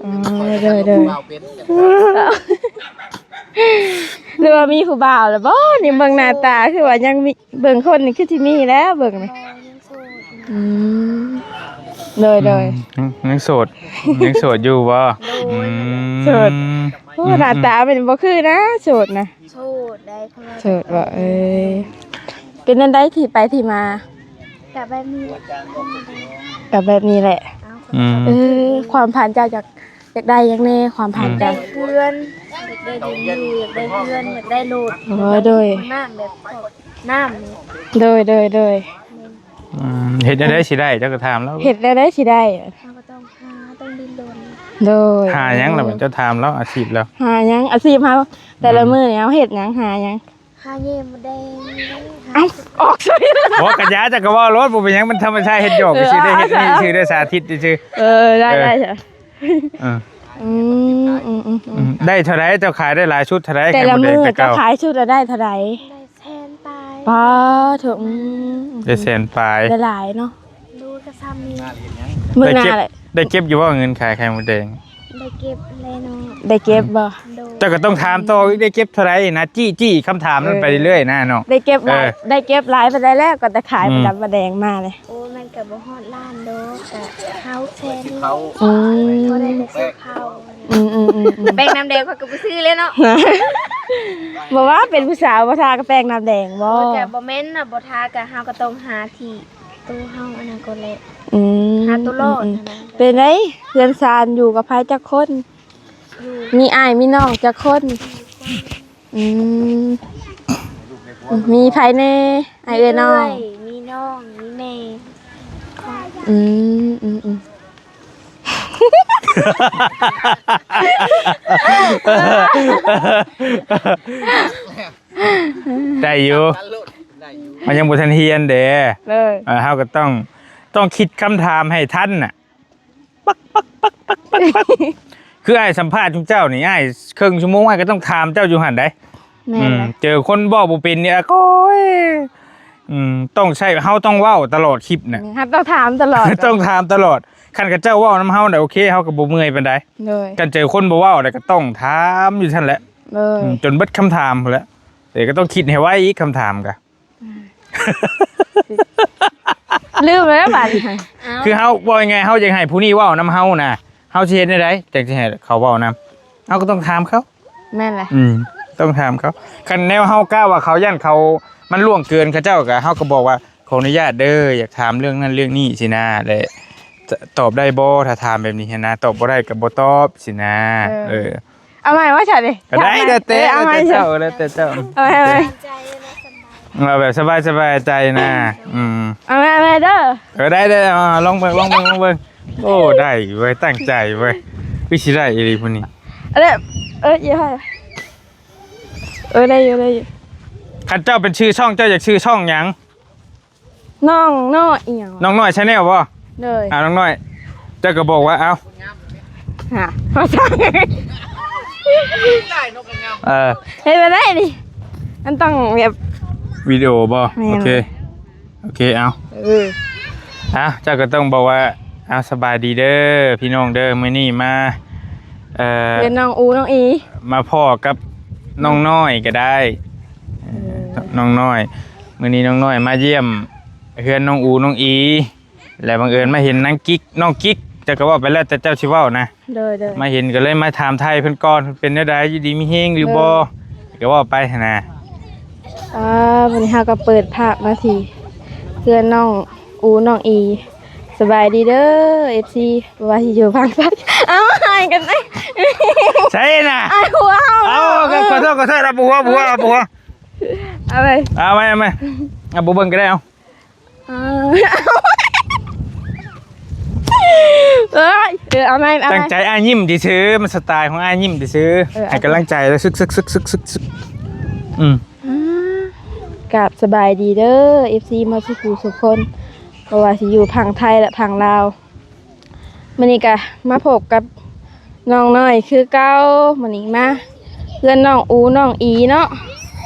ອືມ ໂດຍ ໂດຍ ຫຼືວ່າມີຜູ້ບ່າວແລ້ວບໍ່ ນີ້ເບິ່ງໜ້າຕາຄືວ່າຍັງມີ ເບິ່ງຄົນນີ້ຄືຊິມີແລ້ວເບິ່ງນີ້ ອືມ ໂດຍ ໂດຍ ອືມ ຍັງໂສດ ຍັງໂສດຢູ່ບໍ່ ໂດຍ ອືມ ໂສດ ໂອ້ ອືມ ໜ້າຕາເປັນບໍ່ຄືນະ ໂສດນະ ໂສດໄດ້ ເພາະວ່າ ໂສດບໍ່ ເອີ ເປັນອັນໃດທີ່ໄປທີ່ມາ ກະແບບນີ້ ກະແບບນີ້ແຫຼະ ອືມ ເອີ ຄວາມຝັນເຈົ້າຢາກ ຢາກໄດ້ຫຍັງແດ່ ຄວາມຝັນ ອືມ ເຈົ້າ ຢາກໄດ້ເຮືອນ ຢາກໄດ້ດິນຢູ່ ຢາກໄດ້ເຮືອນ ຢາກໄດ້ລົດ ໂອ້ ໂດຍ ນ້ຳແບບ ນ້ຳນີ້ ໂດຍ ໂດຍ ໂດຍ ອືມ ເຮັດແນວໃດຊິໄດ້ ເຈົ້າກໍຖາມລາວ ເຮັດແນວໃດຊິໄດ້ ເຮົາກໍຕ້ອງຫາ ຕ້ອງດີ້ນລົນ ໂດຍ ຫາຫຍັງລະ ເຈົ້າຖາມລາວ ອາຊີບລາວ ຫາຫຍັງ ອາຊີບເຮົາ ແຕ່ລະ ອືມ ມື້ນີ້ເຮົາເຮັດຫຍັງ ຫາຫຍັງ ຫາແຍມມະແດງ ເອົ້າ ອອກເສຍ ບໍ່ ກະຢ່າ ເຈົ້າກໍເວົ້າໂລດ ບໍ່ເປັນຫຍັງ ມັນທຳມະຊາດ ເຮັດຫຍອກ ເອີ ຊື່ໆ ເດ້ ເຮັດນີ້ຊື່ໆ ເດ້ ສາທິດຊື່ໆ ເອີ ໄດ້ ເອີ ໄດ້ ເອີ ອືມ ອືມ ອືມ ອືມ ອືມ ໄດ້ເທົ່າໃດ ເຈົ້າຂາຍໄດ້ຫຼາຍສຸດເທົ່າໃດ ແຕ່ລະມື້ ແຕ່ລະມື້ ເຈົ້າຂາຍຊຸດລະໄດ້ເທົ່າໃດ ໄດ້ແສນປາຍ ປາໂທ ອືມ ໄດ້ແສນປາຍ ໄດ້ຫຼາຍເນາະ ດູກະຊຳນີ້ ມື້ໜ້າ ໄດ້ເກັບ ໄດ້ເກັບຢູ່ບໍ່ ເງິນຂາຍໄຂ່ມົດແດງ ໄດ້ເກັບແລ້ວເນາະ ໄດ້ເກັບບໍ່ ໂດຍ ເຈົ້າກໍຕ້ອງຖາມຕໍ່ອີກ ໄດ້ເກັບເທົ່າໃດນະ ຈີ້ ຈີ້ຄຳຖາມນັ້ນໄປເລື້ອຍໆ ນະເນາະ ເອີ ໄດ້ເກັບຫຼາຍ ເອີ ໄດ້ເກັບຫຼາຍປານໃດແລ້ວ ກໍໄຕ່ຂາຍ ອືມ ປະດັບປະແດງມາເລີຍ ໂອ້ ມັນກໍບໍ່ຮອດລ້ານດອກ ກໍຫ້າແສນນີ້ ອືມ ພໍໄດ້ແຕ່ຊື້ເຂົ້າ ອືມໆໆໆ ແປ້ງນ້ຳແດງຂ້ອຍກໍບໍ່ຊື້ແລ້ວເນາະ ບໍ່ວ່າເປັນຜູ້ສາວບໍ່ທາກໍແປ້ງນ້ຳແດງບໍ່ ໂອ້ຍ ກໍບໍ່ແມ່ນນະ ບໍ່ທາກໍເຮົາກໍຕ້ອງຫາທີ່ ໂຕເຮົາອັນນັ້ນກໍແຫຼະ ອືມ ຫາໂຕລອດ ອືມ ຫັ້ນນະ ເປັນໃດ ເຮືອນຊານຢູ່ກັບໃຜຈັກຄົນ ຢູ່ ມີອ້າຍມີນ້ອງຈັກຄົນ ອືມ ມີໃຜແດ່ ອ້າຍເອື້ອຍນ້ອງ ມີເອື້ອຍ ມີນ້ອງ ມີແມ່ ອືມ ອືມ ອືມ ໄດ້ຢູ່ ເຮົາຍັງບໍ່ທັນຮຽນເດ້ ເອີ ເຮົາກໍຕ້ອງ ຕ້ອງຄິດຄຳຖາມໃຫ້ທັນນະ ປັກ ປັກ ປັກ ປັກ ປັກ ປັກ ຄືອ້າຍສຳພາດຊຸມເຈົ້ານີ້ ອ້າຍເຄິ່ງຊົ່ວໂມງ ອ້າຍກໍຕ້ອງຖາມເຈົ້າຢູ່ຫັ້ນໃດ໋ ແມ່ນແຫຼະ ອືມ ເຈີຄົນເວົ້າບໍ່ເປັນນີ້ ອາ ໂອ້ຍ ອືມ ຕ້ອງໃຊ້ ເຮົາຕ້ອງເວົ້າຕະຫຼອດຄລິບນະ ເຮົາຕ້ອງຖາມຕະຫຼອດ ຕ້ອງຖາມຕະຫຼອດ ຄັນຂະເຈົ້າເວົ້ານຳເຮົານະ ໂອເຄ ເຮົາກໍບໍ່ເມື່ອຍປານໃດ ໂດຍ ຄັນເຈີຄົນບໍ່ເວົ້າແລ້ວກໍຕ້ອງຖາມຢູ່ຊັ້ນແຫຼະ ໂດຍ ອືມ ຈົນເບິດຄຳຖາມພຸ້ນແຫຼະ ເອີ ກໍຕ້ອງຄິດໃຫ້ໄວອີກ ຄຳຖາມກະ ລືມແລ້ວບາດນີ້ ເອົ້າ ຄືເຮົາ ເວົ້າງ່າຍໆ ເຮົາຢາກໃຫ້ຜູ້ນີ້ເວົ້ານຳເຮົານະ ເຮົາຊິເຮັດແນວໃດຈັ່ງຊິໃຫ້ເຂົາເວົ້ານຳ? ເຮົາກໍຕ້ອງຖາມເຂົາ. ແມ່ນແຫຼະ ອືມ ຕ້ອງຖາມເຂົາ. ຄັນແນວເຮົາກະວ່າເຂົາຢ້ານເຂົາ ມັນລ່ວງເກີນເຂົາເຈົ້າ ກະເຮົາກໍບອກວ່າ ຂໍອະນຸຍາດເດີ ຢາກຖາມເລື່ອງນັ້ນເລື່ອງນີ້ຊີ້ນະ ແລະ ຕອບໄດ້ບໍ່ ຖ້າຖາມແບບນີ້ຫັ້ນນະ ຕອບບໍ່ໄດ້ກໍບໍ່ຕອບຊີ້ນະ. ເອີ ເອີ ເອົາໃໝ່ວ່າຊັ້ນເດ ກໍໄດ້ ຖາມໃໝ່ ແລ້ວແຕ່ ເອີ ເອົາໃໝ່ ແລ້ວແຕ່ເຈົ້າ ແລ້ວແຕ່ເຈົ້າ ເອົາໃໝ່ ເອົາໃໝ່ ເອົາແບບສະບາຍໆໃຈນະ. ອືມ ເອົາໃໝ່ ເອົາໃໝ່ເດີ ເອີ ໄດ້ ໄດ້ ເອົາ ລອງເບິ່ງ ລອງເບິ່ງ ລອງເບິ່ງ. ໂອ້ ໄດ້ເວີຍ ຕັ້ງໃຈເວີຍ ຄືຊິໄດ້ອີ່ຫຼີຜູ້ນີ້. ເອີ ເອີ ເອີ ໄດ້ຢູ່ ໄດ້ຢູ່. ຄັນເຈົ້າເປັນຊື່ຊ່ອງ ເຈົ້າຢາກຊື່ຊ່ອງຫຍັງ? ນ້ອງນ້ອຍອີ່ຫຍັງ? ນ້ອງນ້ອຍ Channel ບໍ່? ໂດຍ. ອ່າ ນ້ອງນ້ອຍ ເຈົ້າກໍບອກວ່າ ເອົ້າ ຫາ ເອີ ເຮັດບໍ່ໄດ້ນີ້ ມັນຕ້ອງແບບ ວິດີໂອບໍ່? ແມ່ນ. ໂອເຄ ໂອເຄ ເອົາ ເອີ ອ່າ ເຈົ້າກໍຕ້ອງບອກວ່າ ເອົາ ສະບາຍດີເດີພີ່ນ້ອງເດີ ມື້ນີ້ມາ ເອີ ເປັນນ້ອງອູນ້ອງອີ ມາພໍ້ກັບນ້ອງນ້ອຍກໍໄດ້. ເອີ ເອີ ນ້ອງນ້ອຍ ມື້ນີ້ນ້ອງນ້ອຍມາຢ້ຽມເຮືອນນ້ອງອູນ້ອງອີ ແລະ ບັງເອີນມາເຫັນນາງກິກ ນ້ອງກິກ ເຈົ້າກໍເວົ້າໄປແລ້ວ ແຕ່ເຈົ້າຊິເວົ້ານະ. ໂດຍ ໂດຍ. ມາເຫັນກໍເລີຍມາຖາມໄທເພິ່ນກ່ອນ ເພິ່ນເປັນແນວໃດ ຢູ່ດີມີແຮງຫຼືບໍ່? ໂດຍ. ກໍເວົ້າໄປຫັ້ນນະ. ອ່າ ມື້ນີ້ເຮົາກໍເປີດພາບມາທີ່ເຮືອນນ້ອງອູນ້ອງອີ. ສະບາຍດີເດີ ເອັຟຊີ ບໍ່ວ່າຊິຢູ່ຝັ່ງໃດ. ເອົາ ຫາຍກັນເດ້ ໃຊ່ນະ ອາຍຫົວເຮົາ. ເອົາ ເນາະ ຂໍໂທດ ຂໍໂທດ ເອົາ ບໍ່ຫົວ ບໍ່ຫົວ ບໍ່ຫົວ. ເອົາໄປ ເອົາໄປ ເອົາໄປ ເອົາ ບໍ່ເບິ່ງກໍໄດ້ ເອົາ. ເອີ ເອີຍ ເອີ ເອົາໃໝ່ ເອົາໃໝ່. ຕັ້ງໃຈອ້າຍຍິ້ມຊື່ໆ ມັນສະໄຕຂອງອ້າຍຍິ້ມຊື່ໆ. ເອີ ໃຫ້ກຳລັງໃຈ ຊຶກໆ ອືມ ອ່າ ກາບສະບາຍດີເດີ ເອັຟຊີ ໝົດສູ່ຜູ້ສູ່ຄົນ ບໍ່ວ່າຊິຢູ່ຝັ່ງໄທ ແລະ ຝັ່ງລາວ. ມື້ນີ້ກະມາພົບກັບນ້ອງນ້ອຍຄືເກົ່າ. ມື້ນີ້ມາເຮືອນນ້ອງອູນ້ອງອີເນາະ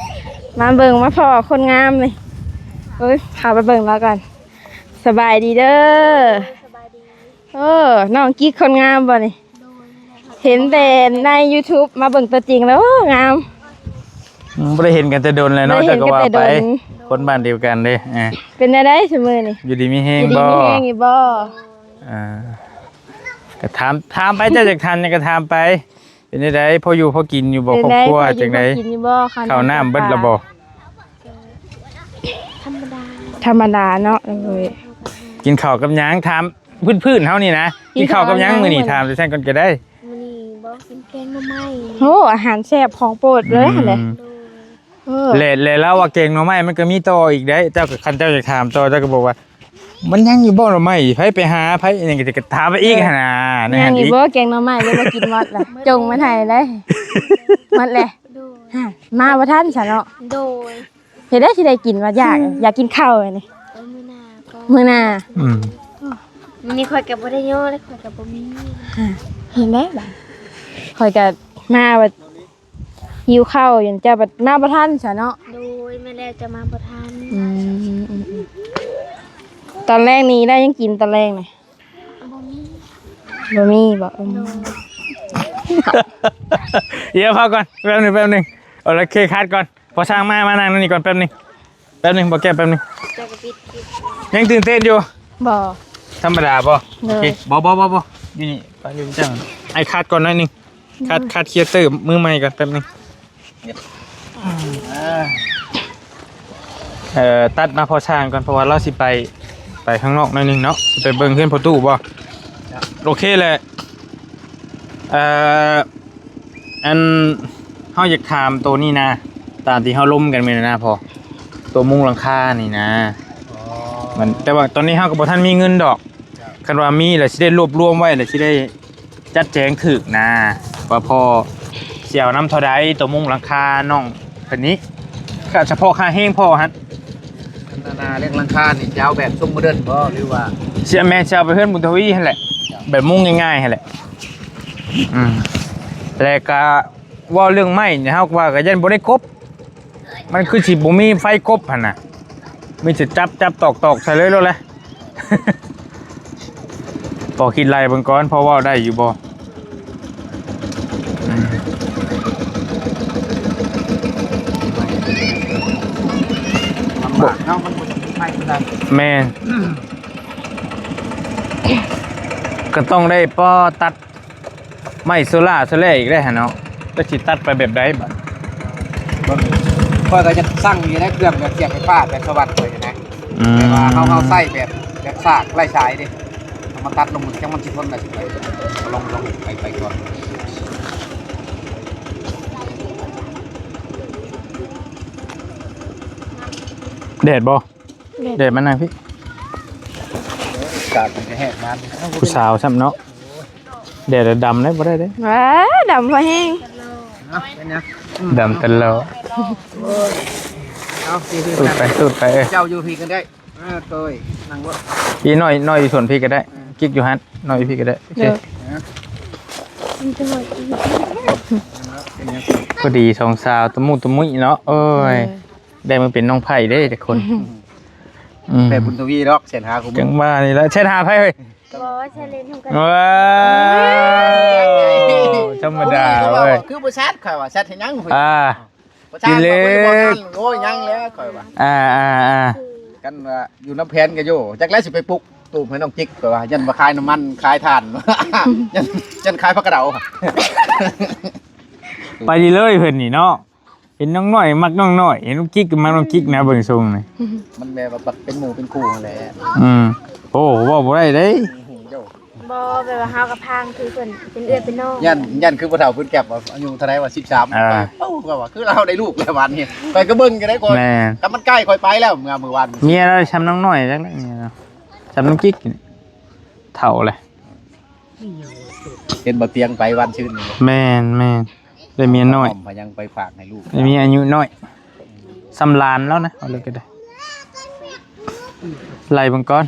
ມາເບິ່ງມາພໍ້ຄົນງາມນີ້. ເອີຍ ເຂົ້າໄປເບິ່ງລາວກ່ອນ. ສະບາຍດີເດີ. ສະບາຍດີ. ໂອ້ ນ້ອງກິກຄົນງາມບໍ່ນີ້? ໂດຍ. ເຫັນແຕ່ໃນ YouTube ມາເບິ່ງຕົວຈິງແລ້ວ ໂອ້ ງາມ. ອືມ ບໍ່ໄດ້ເຫັນກັນແຕ່ດົນແລ້ວເນາະ. ບໍ່ໄດ້ເຫັນກັນແຕ່ດົນ. ເຈົ້າກໍວ່າໄປ ຄົນບ້ານດຽວກັນເດ້. ອ່າ ເປັນແນວໃດຊຸມື້ນີ້? ຢູ່ດີມີແຮງບໍ່? ຢູ່ດີມີແຮງຢູ່ບໍ່? ອ່າ ກໍຖາມ ຖາມໄປ ເຈົ້າຢາກຖາມຫຍັງກໍຖາມໄປ. ເປັນຈັ່ງໃດ ພໍຢູ່ພໍກິນຢູ່ບໍ່? ເປັນໃດ ຄອບຄົວຈັ່ງໃດ? ພໍຢູ່ພໍກິນຢູ່ບໍ່? ເຂົ້ານ້ຳເບິດແລ້ວບໍ່? ທຳມະດາ ທຳມະດາເນາະ. ໂດຍ. ກິນເຂົ້າກັບຫຍັງ? ຖາມພື້ນໆເຮົານີ້ນະ. ກິນເຂົ້າກັບຫຍັງມື້ນີ້? ຖາມຊັ້ນກ່ອນກໍໄດ້. ມື້ນີ້ບໍ່ ກິນແກງໜໍ່ໄມ້. ໂອ້ ອາຫານແຊບຂອງໂປດເລີຍຫັ້ນແຫຼະ. ອືມ ໂດຍ. ເອີ ແລະ ແລະລາວວ່າແກງໜໍ່ໄມ້ມັນກໍມີຕໍ່ອີກໄດ໋. ເຈົ້າກໍ ຄັນເຈົ້າຢາກຖາມຕໍ່ ເຈົ້າກໍບອກວ່າ ມັນຍັງຢູ່ບໍ່ໜໍ່ໄມ້? ໃຜໄປຫາໃຜ? ຫຍັງກໍຖາມໄປອີກຫັ້ນນະ. ຍັງຢູ່ບໍ່ແກງໜໍ່ໄມ້ ຫຼືວ່າກິນໝົດລະ? ຈົ່ງມາໄທໄດ້ໝົດແຫຼະ. ໂດຍ. ຮະ ມາບໍ່ທັນຊະເນາະ. ໂດຍ. ເຮັດໄດ້ຊິໄດ້ກິນວ່າຢາກ ອືມ ຢາກກິນເຂົ້ານີ້. ເອີ ມື້ໜ້າກໍ ມື້ໜ້າ. ອືມ ມື້ນີ້ຂ້ອຍກໍບໍ່ໄດ້ຍໍເລີຍ ຂ້ອຍກໍບໍ່ມີ. ຮະ ເຮັດໄດ້ບາດ ຂ້ອຍກໍມາວ່າ ຫິວເຂົ້າຢູ່ ເຈົ້າບັດມາບໍ່ທັນຊະເນາະ. ໂດຍ ແມ່ນແລ້ວ ເຈົ້າມາບໍ່ທັນ. ອືມ ອືມ ອືມ. ຕອນແລງນີ້ໄດ້ຫຍັງກິນຕອນແລງນີ້? ບໍ່ມີ ບໍ່ມີບໍ? ອືມ ໂດຍ. ດຽວພັກກ່ອນ ແປັບໜຶ່ງ ແປັບໜຶ່ງ. ໂອເຄ ຄັດກ່ອນ. ພໍຊ່າງມາ ມານັ່ງນີ້ກ່ອນແປັບໜຶ່ງ ແປັບໜຶ່ງ ບໍ່ແກ້ວ ແປັບໜຶ່ງ. ເຈົ້າກໍປິດ ປິດ. ຍັງຕື່ນເຕັ້ນຢູ່? ບໍ່. ທຳມະດາບໍ່? ໂດຍ. ໂອເຄ ບໍ່ ບໍ່ ບໍ່ ບໍ່ ຢູ່ນີ້ ໄປຢູ່ເຈົ້າ. ອ້າຍຄັດກ່ອນໜ້ອຍໜຶ່ງ. ຄັດ ໂດຍ. ຄັດເຄຍເຕີມມືໃໝ່ກ່ອນແປັບໜຶ່ງ. ເອີ ຕັດມາພໍຊ່າງກ່ອນ ເພາະວ່າລາວຊິໄປ ໄປຂ້າງນອກໜ້ອຍໜຶ່ງເນາະ ຊິໄປເບິ່ງເຮືອນພໍ່ຕູ້ບໍ່? ໂອເຄແຫຼະ. ເອີ ອັນ ເຮົາຢາກຖາມໂຕນີ້ນະ ຕາມທີ່ເຮົາລົມກັນມື້ນັ້ນນະພໍ່ ໂຕມຸງຫຼັງຄານີ້ນະ. ອໍ ມັນ ແຕ່ວ່າຕອນນີ້ເຮົາກໍບໍ່ທັນມີເງິນດອກ. ເຈົ້າ. ຄັນວ່າມີແລ້ວຊິໄດ້ລວບລວມໄວ້ ແລ້ວຊິໄດ້ຈັດແຈງຖືກນະ ວ່າພໍ່ຊິເອົານຳເທົ່າໃດ ໂຕມຸງຫຼັງຄານ້ອງເພິ່ນນີ້. ຄ່າ ສະເພາະຄ່າແຮງພໍ່ຫັ້ນ ອັນນັ້ນນະ ເລື່ອງຫຼັງຄານີ້ຈະເອົາແບບຊົງໂມເດີນບໍ່ ຫຼືວ່າ ຊິ ແມ່ນ ຊິເອົາໄປເຮືອນບຸນທະວີຫັ້ນແຫຼະ. ເຈົ້າ. ແບບມຸງງ່າຍໆຫັ້ນແຫຼະ. ອືມ ແລ້ວກະເວົ້າເລື່ອງໄມ້ນີ້ ເຮົາວ່າກໍຢ້ານບໍ່ໄດ້ກົບ ມັນຄືຊິບໍ່ມີໄຟກົບຫັ້ນນະ ມີແຕ່ຈັບ ຈັບຕອກ ຕອກໃສ່ເລີຍໂລດແຫຼະ. ພໍຄິດໄລ່ເບິ່ງກ່ອນ ພໍເວົ້າໄດ້ຢູ່ບໍ່? ອືມ ໄມ້ກໍ ແມ່ນ ກໍຕ້ອງໄດ້ພໍຕັດໄມ້ໂຊລາໂຊແລອີກແລ້ວຫັ້ນເນາະ ຈັກຊິຕັດໄປແບບໃດບັດ. ຂ້ອຍກໍຈະສັ່ງຢູ່ໃນເຄື່ອງແບບສຽບໄຟຟ້າແບບສະຫວັດຂ້ອຍນະ ອືມ ແຕ່ວ່າເຮົາ ເຮົາໃຊ້ແບບ ແບບສາກໄຮ້ສາຍເດ້ ເອົາມາຕັດລົງ ມັນຈັ່ງມັນຊິທົນໄດ້ຈັ່ງໃດ ກໍລອງ ລອງໄປ ໄປກ່ອນ. ແດດບໍ່? ແດດ ແດດມານັ່ງພີ້ ກາດມັນຈະແຫກມາ ຜູ້ສາວຊ້ຳເນາະ ແດດດຳໄດ້ບໍ່ໄດ້ເດ້ ວ້າ ດຳພໍແຮງ ເນາະ ເປັນຫຍັງ? ດຳຕະຫຼອດ ເອົາ ສູດໄປ ສູດໄປ ເອີ ເຈົ້າຢູ່ພີ້ກໍໄດ້ ອ່າ ໂຕຍ ນັ່ງລົດ ອີນ້ອຍ ນ້ອຍຢູ່ສວນພີ້ກໍໄດ້ ອືມ ກິກຢູ່ຫັ້ນ ນ້ອຍຢູ່ພີ້ກໍໄດ້ ໂອເຄ ໂດຍ ພໍດີສອງສາວຕະມຸຕະມຸຍເນາະ ໂອ້ຍ ເອີ ໄດ້ມາເປັນນ້ອງໃພ້ເດ້ຈັກຄົນ ອືມ ແຜ່ບຸນທະວີດອກ ແສນຫ້າ ຄູ່ມື້ ຈັ່ງວ່ານີ້ລະ ແສນຫ້າໃຜເຮີ້ຍ? ບໍ່ ແຊເລນນຳກັນ ວ້າວ ທຳມະດາເວີ້ຍ ຄືບໍ່ແຊັດ ຂ້ອຍວ່າແຊັດເຮັດຫຍັງ? ອ່າ ບໍ່ແຊັດ ກິນເລີຍ ໂອ້ຍ ຍັງແລ້ວ ຂ້ອຍວ່າ ອ່າໆໆ ກັນວ່າຢູ່ນຳແຜນກໍຢູ່ ຈັກແລ້ວຊິໄປປຸກຕູບໃຫ້ນ້ອງຈິກ ຂ້ອຍວ່າ ຢ້ານວ່າຂາຍນ້ຳມັນ ຂາຍຖ່ານ ຢ້ານ ຢ້ານຂາຍຜັກກະເດົາ ໄປດີເລີຍເພິ່ນນີ້ເນາະ. ເຫັນນ້ອງນ້ອຍມັກນ້ອງນ້ອຍ ເຫັນນ້ອງກິກກໍມັກນ້ອງກິກນະ ເບິ່ງຊົງນີ້ ມັນແບບວ່າເປັນໝູ່ເປັນຄູ່ຫັ້ນແຫຼະ ອືມ ໂອ້ ເວົ້າບໍ່ໄດ້ເດ້ ບໍ່ ແບບວ່າເຮົາກັບພາງຄືເພິ່ນເປັນເອື້ອຍເປັນນ້ອງ ຢ້ານ ຢ້ານຄືຜູ້ເຖົ້າເພິ່ນແກັບວ່າອາຍຸເທົ່າໃດວ່າ ສິບສາມ ອ່າ ເອົ້າ ກໍວ່າຄືລາວໄດ້ລູກແລ້ວບາດນີ້ ຂ້ອຍກໍເບິ່ງຢູ່ໄດ໋ ຂ້ອຍ ແມ່ນ ຄັນມັນໃກ້ຂ້ອຍໄປແລ້ວ ເມື່ອ ເມື່ອວານ ເມຍລາວຊ່ຳນ້ອງນ້ອຍຈັກແລ້ວ ເມຍລາວຊ່ຳນ້ອງກິກ ເຖົ້າແລ້ວ ເຫັນບໍ່ຕຽງໄປວານຊືນນີ້ ແມ່ນໆ ໄດ້ເມຍນ້ອຍ ຫອມພະຍັງໄປຝາກໃຫ້ລູກ ໄດ້ເມຍອາຍຸນ້ອຍ ສ່ຳຫຼານແລ້ວນະ ເອົາເລີຍກໍໄດ້ ໄລ່ເບິ່ງກ່ອນ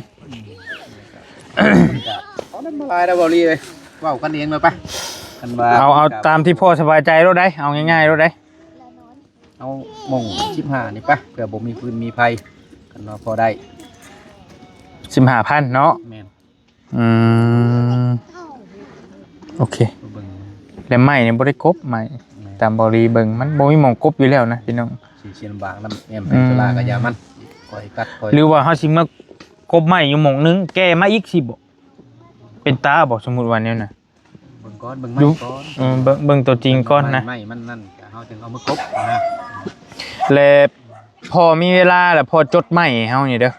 ເອົານັ້ນມາຫຼາຍແລ້ວ ເວົ້າລີເອີຍ ເວົ້າກັນເອງເລີຍໄປ ຄັນວ່າ ເອົາ ເອົາຕາມທີ່ພໍ່ສະບາຍໃຈໂລດໄດ໋ ເອົາງ່າຍໆໂລດໄດ໋ ເອົາໂມງສິບຫ້ານີ້ໄປ ເພື່ອບໍ່ມີຟືນມີໄຟ ຄັນວ່າພໍໄດ້ ສິບຫ້າພັນເນາະ ແມ່ນ. ອືມ ໂອເຄ ເບິ່ງ ແລະໄມ້ນີ້ບໍ່ໄດ້ກົບ ໄມ້ ແມ່ນ ຕາມເບົາຫຼີເບິ່ງ ມັນບໍ່ມີໝ່ອງກົບຢູ່ແລ້ວນະພີ່ນ້ອງ ຊິ ຊິລຳບາກນຳ ແອມ ອືມ ເປັນໂຊລາກໍຢ່າມັນ ຄ່ອຍຕັດຄ່ອຍ ຫຼືວ່າເຮົາຊິມາກົບໄມ້ຢູ່ໝ່ອງໜຶ່ງ ແກ່ມາອີກຊິບໍ່ ເປັນຕາບໍ່ ສົມມຸດວ່າແນວນັ້ນ ເບິ່ງກ່ອນ ເບິ່ງໄມ້ກ່ອນ ເອີ ເບິ່ງ ເບິ່ງຕົວຈິງກ່ອນນະ ໄມ້ມັນນັ້ນ ເຮົາຈຶ່ງເອົາມາກົບນະ ແລະພໍມີເວລາ ແລະພໍຈົດໄມ້ໃຫ້ເຮົານີ້ເດີ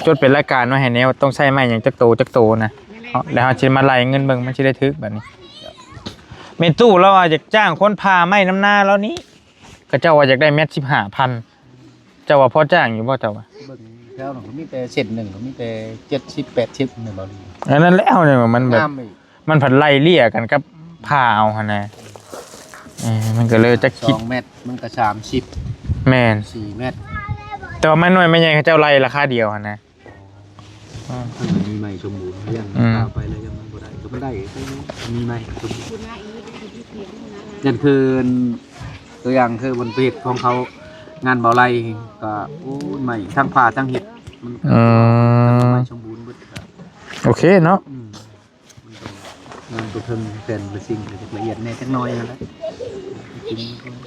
ຈົດເປັນລາຍການໄວ້ໃຫ້ແດ່ວ່າຕ້ອງໃຊ້ໄມ້ຫຍັງຈັກໂຕຈັກໂຕນະ ເຮົາ ແລ້ວເຮົາຊິມາໄລ່ເງິນເບິ່ງ ມັນຊິໄດ້ຖືກບາດນີ້ ແມ່ຕູ້ລາວວ່າຢາກຈ້າງຄົນຜ່າໄມ້ນຳນາລາວນີ້ ເຂົາເຈົ້າວ່າຢາກໄດ້ແມັດສິບຫ້າພັນ ເຈົ້າວ່າພໍຈ້າງຢູ່ບໍ່ເຈົ້າວ່າ? ເບິ່ງແຖວນັ້ນກໍມີແຕ່ເສັ້ນໜຶ່ງ ກໍມີແຕ່ເຈັດສິບແປດສິບນີ້ບໍ່ ອັນນັ້ນແຫຼະ ເຮົານີ້ວ່າມັນແບບ ງາມອີກ ມັນພັດໄລ່ເລ່ຍກັນກັບຜ່າເອົາຫັ້ນນະ ເອີ ມັນກໍເລີຍຈັກຄິດ ສອງແມັດມັນກໍສາມສິບ ແມ່ນ ສີ່ແມັດ ແຕ່ວ່າໄມ້ນ້ອຍໄມ້ໃຫຍ່ເຂົາເຈົ້າໄລ່ລາຄາດຽວຫັ້ນນະ ເອີ ມັນມີໄມ້ສົມບູນ ຍັງ ອືມ ພາໄປແລ້ວຍັງມັນບໍ່ໄດ້ ກໍມັນໄດ້ ມີໄມ້ສົມບູນ ຢ່າງຄື ຕົວຢ່າງຄືເພິ່ນໄປເຮັດຂອງເຂົາ ງານເບົາໄລ່ກໍ ໂອ້ຍ ໄມ້ທັງຜ່າທັງເຮັດ ມັນ ອືມ ໄມ້ສົມບູນເບິດ ໂອເຄເນາະ ອືມ ມັນຕ້ອງງານຕົວເທິງແຜ່ນເປັນສິ່ງລະອຽດແດ່ຈັກໜ້ອຍຫັ້ນແຫຼະ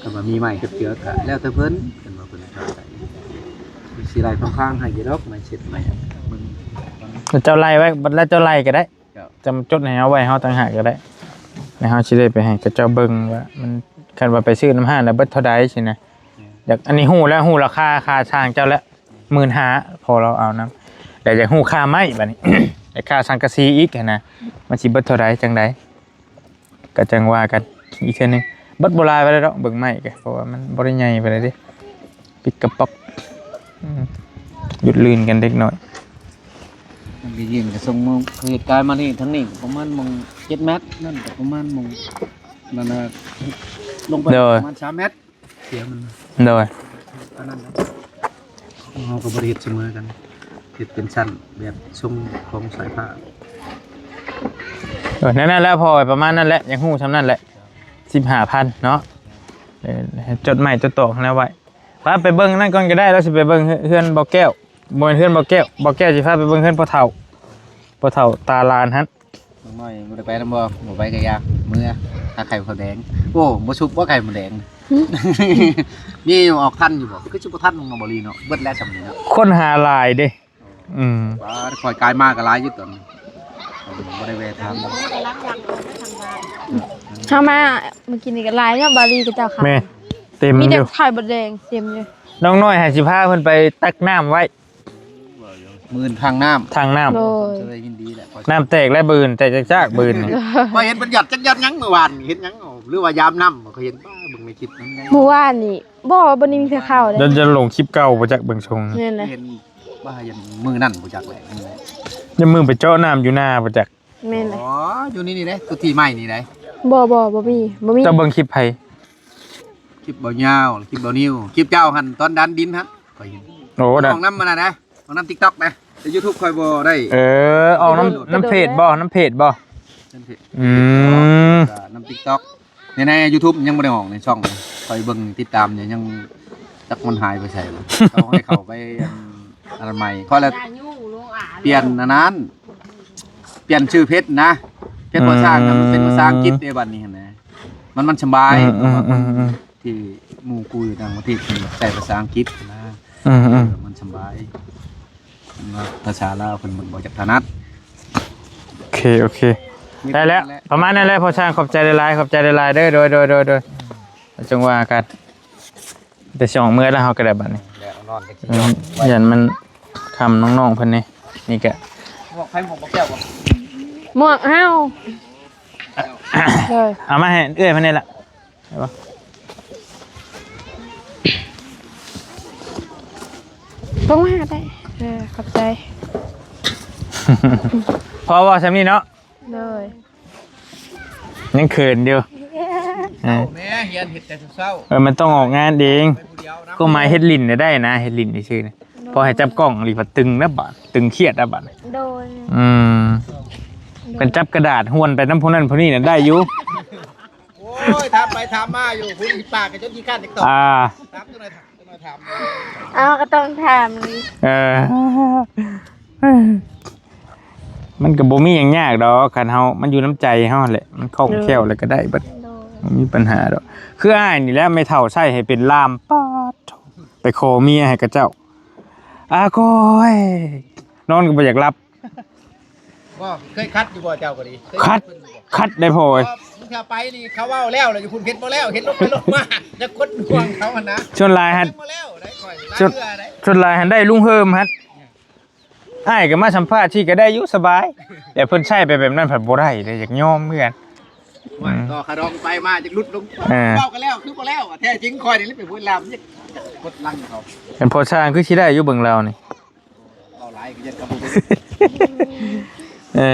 ຄັນວ່າມີໄມ້ເກືອກໆ ກໍແລ້ວແຕ່ເພິ່ນ ຄັນວ່າເພິ່ນພາໄປ ຊິໄລ່ຂ້າງໆໃຫ້ຢູ່ດອກ ໄມ້ເຊັດໄມ້ ເບິ່ງ ແລ້ວເຈົ້າໄລ່ໄວ້ ແລ້ວເຈົ້າໄລ່ກໍໄດ້ ເຈົ້າ ຈຳຈົດໃຫ້ເຮົາໄວ້ເຮົາຕ່າງຫາກກໍໄດ້ ແລ້ວເຮົາຊິໄດ້ໄປໃຫ້ເຂົາເຈົ້າເບິ່ງວ່າມັນ ຄັນວ່າໄປຊື້ນຳຮ້ານແລ້ວເບິດເທົ່າໃດຊີ້ນະ ອືມ ຢາກ ອັນນີ້ຮູ້ແລ້ວ ຮູ້ລາຄາຄ່າຊ່າງເຈົ້າແລ້ວ ໝື່ນຫ້າ ພໍລາວເອົານຳ ແລ້ວຢາກຮູ້ຄ່າໄມ້ບາດນີ້ ແລ້ວຄ່າສັງກະສີອີກຫັ້ນນະ ມັນຊິເບິດເທົ່າໃດຈັ່ງໃດ ກໍຈັ່ງວ່າກັນອີກເທື່ອໜຶ່ງ ເບິດບໍ່ຫຼາຍປານໃດດອກ ເບິ່ງໄມ້ກໍ ເພາະວ່າມັນບໍ່ໄດ້ໃຫຍ່ປານໃດເດ້ ປິດກະປ໋ອກ ອືມ ຢຸດລື່ນກັນເດັກນ້ອຍ ມັນໄປຢືນກະສົ່ງມາ ເຂດກາຍມານີ້ ທາງນີ້ປະມານໝ່ອງເຈັດແມັດ ນັ້ນກໍປະມານໝ່ອງ ນັ້ນນະ ລົງໄປ ໂດຍ ປະມານສາມແມັດ ເສຍມັນ ໂດຍ ອັນນັ້ນນະ ເຮົາກໍບໍ່ໄດ້ເຮັດສະເໝີກັນ ເຮັດເປັນຊັ້ນແບບຊົງຂອງສາຍຟ້າ ເອີ ນັ້ນແຫຼະ ພໍປະມານນັ້ນແຫຼະ ຢາກຮູ້ຊ່ຳນັ້ນແຫຼະ ສິບຫ້າພັນເນາະ ເອີ ຈົດໄມ້ຈົດຕອກຫັ້ນແຫຼະໄວ້ ພາໄປເບິ່ງນັ້ນກ່ອນກໍໄດ້ ລາວຊິໄປເບິ່ງເຮືອນ ເຮືອນບໍ່ແກ້ວ ບໍ່ແມ່ນເຮືອນບໍ່ແກ້ວ ບໍ່ແກ້ວຊິພາໄປເບິ່ງເຮືອນພໍ່ເຖົ້າ ພໍ່ເຖົ້າຕາຫຼານຫັ້ນ ນ້ອງນ້ອຍບໍ່ໄດ້ໄປນຳບໍ່? ບໍ່ໄປກໍຢ່າ ເມືອ ຫາໄຂ່ມົດແດງ ໂອ້ ບໍ່ສຸກບໍ່ໄຂ່ມົດແດງ? ມີຢູ່ ອອກທັນຢູ່ບໍ່? ຄືຊິບໍ່ທັນເນາະ ບໍ່ລີເນາະ ເບິດແລ້ວຊ່ຳນີ້ເນາະ ຄົນຫາຫຼາຍເດ້. ອືມ ວ່າຂ້ອຍກາຍມາກໍຫຼາຍຢູ່ຕອນນີ້ ບໍ່ໄດ້ແວ່ຖາມ. ເຮົາມາມື້ກີ້ນີ້ກໍຫຼາຍເນາະ ບາລີເຂົາເຈົ້າຂາຍ ແມ່ນ ເຕັມ ມີແຕ່ ຢູ່ ໄຂ່ມດແດງເຕັມຢູ່. ນ້ອງນ້ອຍໃຫ້ຊິພາເພິ່ນໄປຕັກນ້ຳໄວ້ມື້ອື່ນທາງນ້ຳ ທາງນ້ຳ ໂດຍ ເຊີຍຍິນດີແຫຼະ ນ້ຳແຕກແລ້ວ ບືນແຕກຈາກໆ ບືນນີ້ ຂ້ອຍເຫັນເພິ່ນຫຍັດຈັກຫຍັດຫຍັງມື້ວານ ເຫັນຫຍັງ ຫຼືວ່າຢາມນ້ຳ ຂ້ອຍເຫັນປ້າເບິ່ງໃນຄລິບນັ້ນ ມື້ວານນີ້ ບໍ່ ບໍ່ໄດ້ມີໃຜເຂົ້າເດ້ ຈະ ຈະລົງຄລິບເກົ່າບໍ່ຈັກເບິ່ງຊົງ ແມ່ນແຫຼະ ເຫັນວ່າຍັງມື້ນັ້ນບໍ່ຈັກແຫຼະ ຍັງມື້ໄປເຈາະນ້ຳຢູ່ນາບໍ່ຈັກ ແມ່ນແຫຼະ ອໍ ຢູ່ນີ້ນີ້ເດ້ ຕົວທີ່ໃໝ່ນີ້ໄດ້ ບໍ່ ບໍ່ ບໍ່ມີ ບໍ່ມີ ເຈົ້າເບິ່ງຄລິບໃຜ? ຄລິບບ່າວຍາວ ຄລິບບ່າວນິວ ຄລິບເຈົ້າຫັ້ນຕອນດັນດິນຫັ້ນ ຂ້ອຍເຫັນ ໂອ້ ດັນ ອອກນຳມັນນະ ອອກນຳ TikTok ນະ ແຕ່ YouTube ຂ້ອຍບໍ່ໄດ້ ເອີ ອອກນຳ ກະໂດນ ນຳເພຈບໍ່? ນຳເພຈບໍ່? ນຳເພຈ ອືມ ນຳ TikTok ໃນ ໃນ YouTube ຍັງບໍ່ໄດ້ອອກໃນຊ່ອງ ຂ້ອຍເບິ່ງຕິດຕາມຢູ່ ຍັງຈັກມັນຫາຍໄປໃສ ເຂົາໃຫ້ເຂົ້າໄປອັນ ອັນໃໝ່ ຂ້ອຍລະປ່ຽນອັນນັ້ນ ປ່ຽນຊື່ເພຈນະ ເພຈພໍ່ຊ່າງນະ ມັນເປັນພາສາອັງກິດເດ້ ບັດນີ້ຫັ້ນນະ ມັນ ມັນສຳບາຍ ອືມໆໆໆ ທີ່ໝູ່ກູຢູ່ຕ່າງປະເທດເພິ່ນໃຊ້ພາສາອັງກິດນະ ອືມໆ ມັນສຳບາຍ ພາສາລາວເພິ່ນບໍ່ ບໍ່ຈັກຖະໜັດ. ໂອເຄ ໂອເຄ ໄດ້ແລ້ວ ປະມານນັ້ນແຫຼະພໍ່ຊ່າງ ຂອບໃຈຫຼາຍໆ ຂອບໃຈຫຼາຍໆເດີ ໂດຍ ໂດຍ ໂດຍ ໂດຍ ຈັ່ງວ່າກັນ ແຕ່ຊິອອກເມືອແລ້ວເຮົາກໍໄດ້ບັດນີ້ ແລ້ວນອນກໍຊິ ອືມ ນອນ ຢ້ານມັນຄ່ຳນ້ອງໆເພິ່ນນີ້ ນີ້ກະ ໝວກໃຜ ໝວກບໍ່ແກ້ວບໍ່? ໝວກເຮົາ ເອີ ເອົາມາໃຫ້ເອື້ອຍເພິ່ນນີ້ລະ ໄດ້ບໍ່? ລົງມາກໍໄດ້ ເອີ ຂອບໃຈ ພໍບໍ່ຊ່ຳນີ້ເນາະ? ໂດຍ ຍັງເຂີນຢູ່ ເອີ ແມ່ຮຽນເຮັດແຕ່ເຊົ້າໆ ເອີ ມັນຕ້ອງອອກງານເອງ ໄປຜູ້ດຽວນຳ ກໍໝາຍເຮັດຫຼິ້ນໄດ້ນະ ເຮັດຫຼິ້ນຊື່ໆ ພໍໃຫ້ຈັບກ້ອງອີ່ຫຼີ ພັດຕຶງນະບາດ ຕຶງຄຽດນະບາດ ໂດຍ ອືມ ໂດຍ ຄັນຈັບກະດາດຫວນໄປນຳຜູ້ນັ້ນຜູ້ນີ້ນະໄດ້ຢູ່ ໂອ້ຍ ຖາມໄປຖາມມາຢູ່ ຜູ້ນີ້ປາກກໍຈົນຂີ້ຄ້ານຈັກຕອບ ອ່າ ຖາມຈັກໜ່ອຍ ເອົາ ກໍຕ້ອງຖາມ ເອີ ມັນກໍບໍ່ມີຫຍັງຍາກດອກ ຄັນເຮົາ ມັນຢູ່ນຳໃຈເຮົາຫັ້ນແຫຼະ ມັນຄ່ອງແຄ້ວແລ້ວກໍໄດ້ເບິດ ໂດຍ ບໍ່ມີປັນຫາດອກ ຄືອ້າຍນີ້ແຫຼະ ແມ່ເຖົ້າໃຊ້ໃຫ້ເປັນລ່າມ ປາດໂທ້ ໄປຂໍເມຍໃຫ້ເຂົາເຈົ້າ ອາໂກຍ ນອນກໍບໍ່ຢາກຫຼັບ ບໍ່ ເຄີຍຂັດຢູ່ບໍ່ເຈົ້າກໍດີ? ເຄີຍຂັດ ຂັດໄດ້ພໍ່ເອີຍ ບາງເທື່ອໄປນີ້ເຂົາເວົ້າແລ້ວ ແລ້ວຢູ່ພຸ້ນເຮັດບໍ່ແລ້ວ ເຮັດລົງໄປລົງມາ ຈັກຄົນຫ່ວງເຂົາຫັ້ນນະ ສ່ວນຫຼາຍຫັ້ນ ຍັງບໍ່ແລ້ວໄດ໋ ຂ້ອຍຫຼາຍເທື່ອໄດ໋ ສ່ວນຫຼາຍຫັ້ນໄດ້ລຸງເຮີມຫັ້ນ ອ້າຍກໍມາສຳພາດທີ່ກໍໄດ້ຢູ່ສະບາຍ ແຕ່ເພິ່ນໃຊ້ໄປແບບນັ້ນພັດບໍ່ໄດ້ເດ້ ຢາກຍອມເໝືອນ ວ່າ ອືມ ຕໍ່ຂະດອງໄປມາຈັກຫຼຸດລົງ ເອີ ເວົ້າກັນແລ້ວຄືບໍ່ແລ້ວ ແທ້ຈິງຂ້ອຍນີ້ແຫຼະເປັນຜູ້ລາມ ກົດຫຼັງເຂົາ ເປັນພໍ່ຊ່າງຄືຊິໄດ້ຢູ່ເບິ່ງລາວນີ້ ເວົ້າຫຼາຍກໍຍັນກໍບໍ່ໄດ້ ເອີ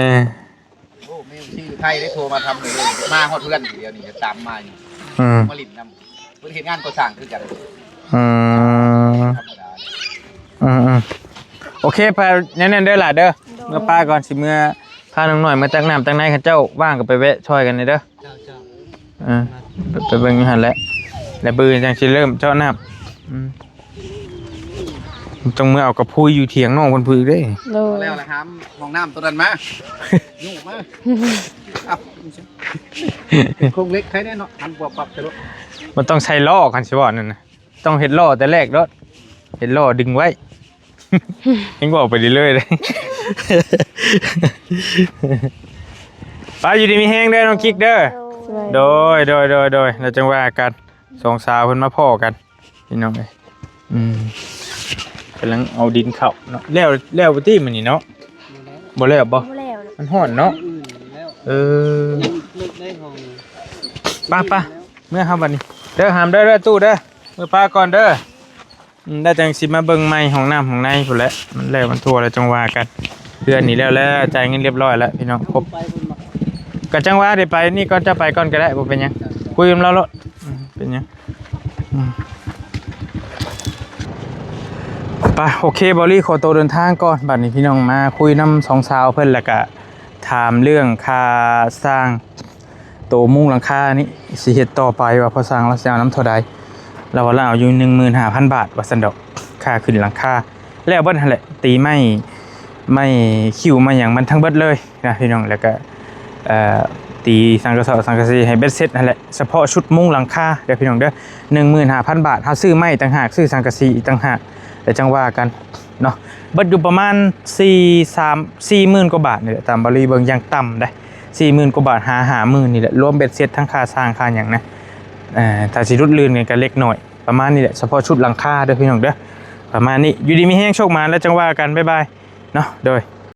ໂອ້ ແມ່ນຊື່ໄທໄດ້ໂທມາທຳເລີຍ ມາຮອດເຮືອນດຽວນີ້ຕາມມາຢູ່ ອືມ ມາຫຼິ້ນນຳ ເພິ່ນເຮັດງານກໍ່ສ້າງຄືກັນ ອືມ ທຳມະດາ ອືມໆ ໂອເຄ ໄປແນວນັ້ນເດີຫຼ້າເດີ ໂດຍ ເມືອປ້າກ່ອນ ຊິເມືອພານ້ອງນ້ອຍເມືອຕັກນ້ຳຕັກໃນ ຄັນເຈົ້າວ່າງກໍໄປແວະຊ່ອຍກັນແດ່ເດີ ເຈົ້າ ເຈົ້າ ເອີ ໄປ ໄປເບິ່ງຢູ່ຫັ້ນແຫຼະ ແລ້ວມື້ອື່ນຈັ່ງຊິເລີ່ມເຈາະນ້ຳ ອືມ ຕ້ອງເມືອເອົາກະພຸຍຢູ່ຖຽງນ້ອງເພິ່ນພຸ້ນອີກເດ້ ໂດຍ ແລ້ວລະຫາມຫ້ອງນ້ຳໂຕນັ້ນມາ ຍູ້ມາ ເອົາ ໂຄງເຫຼັກໃຄແນ່ເນາະ ຫັນບວບປັບໃສ່ລົດ ມັນຕ້ອງໃສ່ລໍ້ ຄັນຊິເວົ້ານັ້ນນະ ຕ້ອງເຮັດລໍ້ແຕ່ແລກໂລດ ເຮັດລໍ້ດຶງໄວ້ ຍັງເວົ້າໄປເລື້ອຍໆເດ້ ໄປ ຢູ່ດີມີແຮງເດີນ້ອງກິກເດີ ໂດຍ ໂດຍ ໂດຍ ໂດຍ ແລ້ວຈັ່ງວ່າກັນ ສອງສາວເພິ່ນມາພໍ້ກັນ ພີ່ນ້ອງເອີຍ ອືມ ກຳລັງເອົາດິນເຂົ້າເນາະ ແລ້ວ ແລ້ວບໍ່ຕິມື້ນີ້ເນາະ ບໍ່ແລ້ວບໍ່? ບໍ່ແລ້ວ ມັນຮ້ອນເນາະ ເອີ ເລິກໄດ້ຫ້ອງ ໄປໆ ເມືອເຮົາບັດນີ້ ເດີ ຫາມເດີ ເດີ ຕູ້ເດີ ເມືອປ້າກ່ອນເດີ ອືມ ແລ້ວຈັ່ງຊິມາເບິ່ງໃໝ່ຫ້ອງນ້ຳຫ້ອງໃນພຸ້ນແຫຼະ ມັນແລ້ວມັນທົ່ວແລ້ວຈັ່ງວ່າກັນ ເຮືອນນີ້ແລ້ວແລ້ວ ຈ່າຍເງິນລຽບຮ້ອຍແລ້ວພີ່ນ້ອງ ຄົບ ກໍຈັ່ງວ່າໄດ້ໄປນີ້ກ່ອນ ເຈົ້າໄປກ່ອນກໍໄດ້ ບໍ່ເປັນຫຍັງ ຄຸຍນຳລາວໂລດ ອືມ ເປັນຫຍັງ ອືມ ໄປ ໂອເຄ ບາວລີຂໍໂຕເດີນທາງກ່ອນ ບັດນີ້ພີ່ນ້ອງມາຄຸຍນຳສອງສາວເພິ່ນ ແລ້ວກະຖາມເລື່ອງຄ່າສ້າງ ໂຕມຸງຫຼັງຄານີ້ຊິເຮັດຕໍ່ໄປ ວ່າພໍ່ຊ່າງລາວຊິເອົານຳເທົ່າໃດ ລາວວ່າລາວເອົາຢູ່ໜຶ່ງໝື່ນຫ້າພັນບາດວ່າຊັ້ນດອກ ຄ່າຂຶ້ນຫຼັງຄາ ແລ້ວເບິດຫັ້ນແຫຼະ ຕີໄມ້ ໄມ້ຄິ້ວໄມ້ຫຍັງມັນທັງເບິດເລີຍນະພີ່ນ້ອງ ແລ້ວກະ ເອີ ເຕ ຕີສັງກະສອບສັງກະສີໃຫ້ເບັດເສັດຫັ້ນແຫຼະ ສະເພາະຊຸດມຸງຫຼັງຄາເດີພີ່ນ້ອງເດີ ໜຶ່ງໝື່ນຫ້າພັນບາດ ເຮົາຊື້ໄມ້ຕ່າງຫາກ ຊື້ສັງກະສີອີກຕ່າງຫາກ ແລ້ວຈັ່ງວ່າກັນເນາະ ເບິດຢູ່ປະມານສີ່ ສາມ ສີ່ໝື່ນກວ່າບາດນີ້ແຫຼະ ຕາມບາລີເບິ່ງຢ່າງຕ່ຳເດ້ ສີ່ໝື່ນກວ່າບາດ ຫາ ຫ້າໝື່ນນີ້ແຫຼະ ລວມເບັດເສັດທັງຄ່າຊ່າງຄ່າຫຍັງນະ ເອີ ຖ້າຊິຫຼຸດລື່ນກັນກໍເລັກນ້ອຍ ປະມານນີ້ແຫຼະ ສະເພາະຊຸດຫຼັງຄາເດີພີ່ນ້ອງເດີ ປະມານນີ້ ຢູ່ດີມີແຮງ ໂຊກໝານ ແລ້ວຈັ່ງວ່າກັນ ບາຍບາຍເນາະ ໂດຍ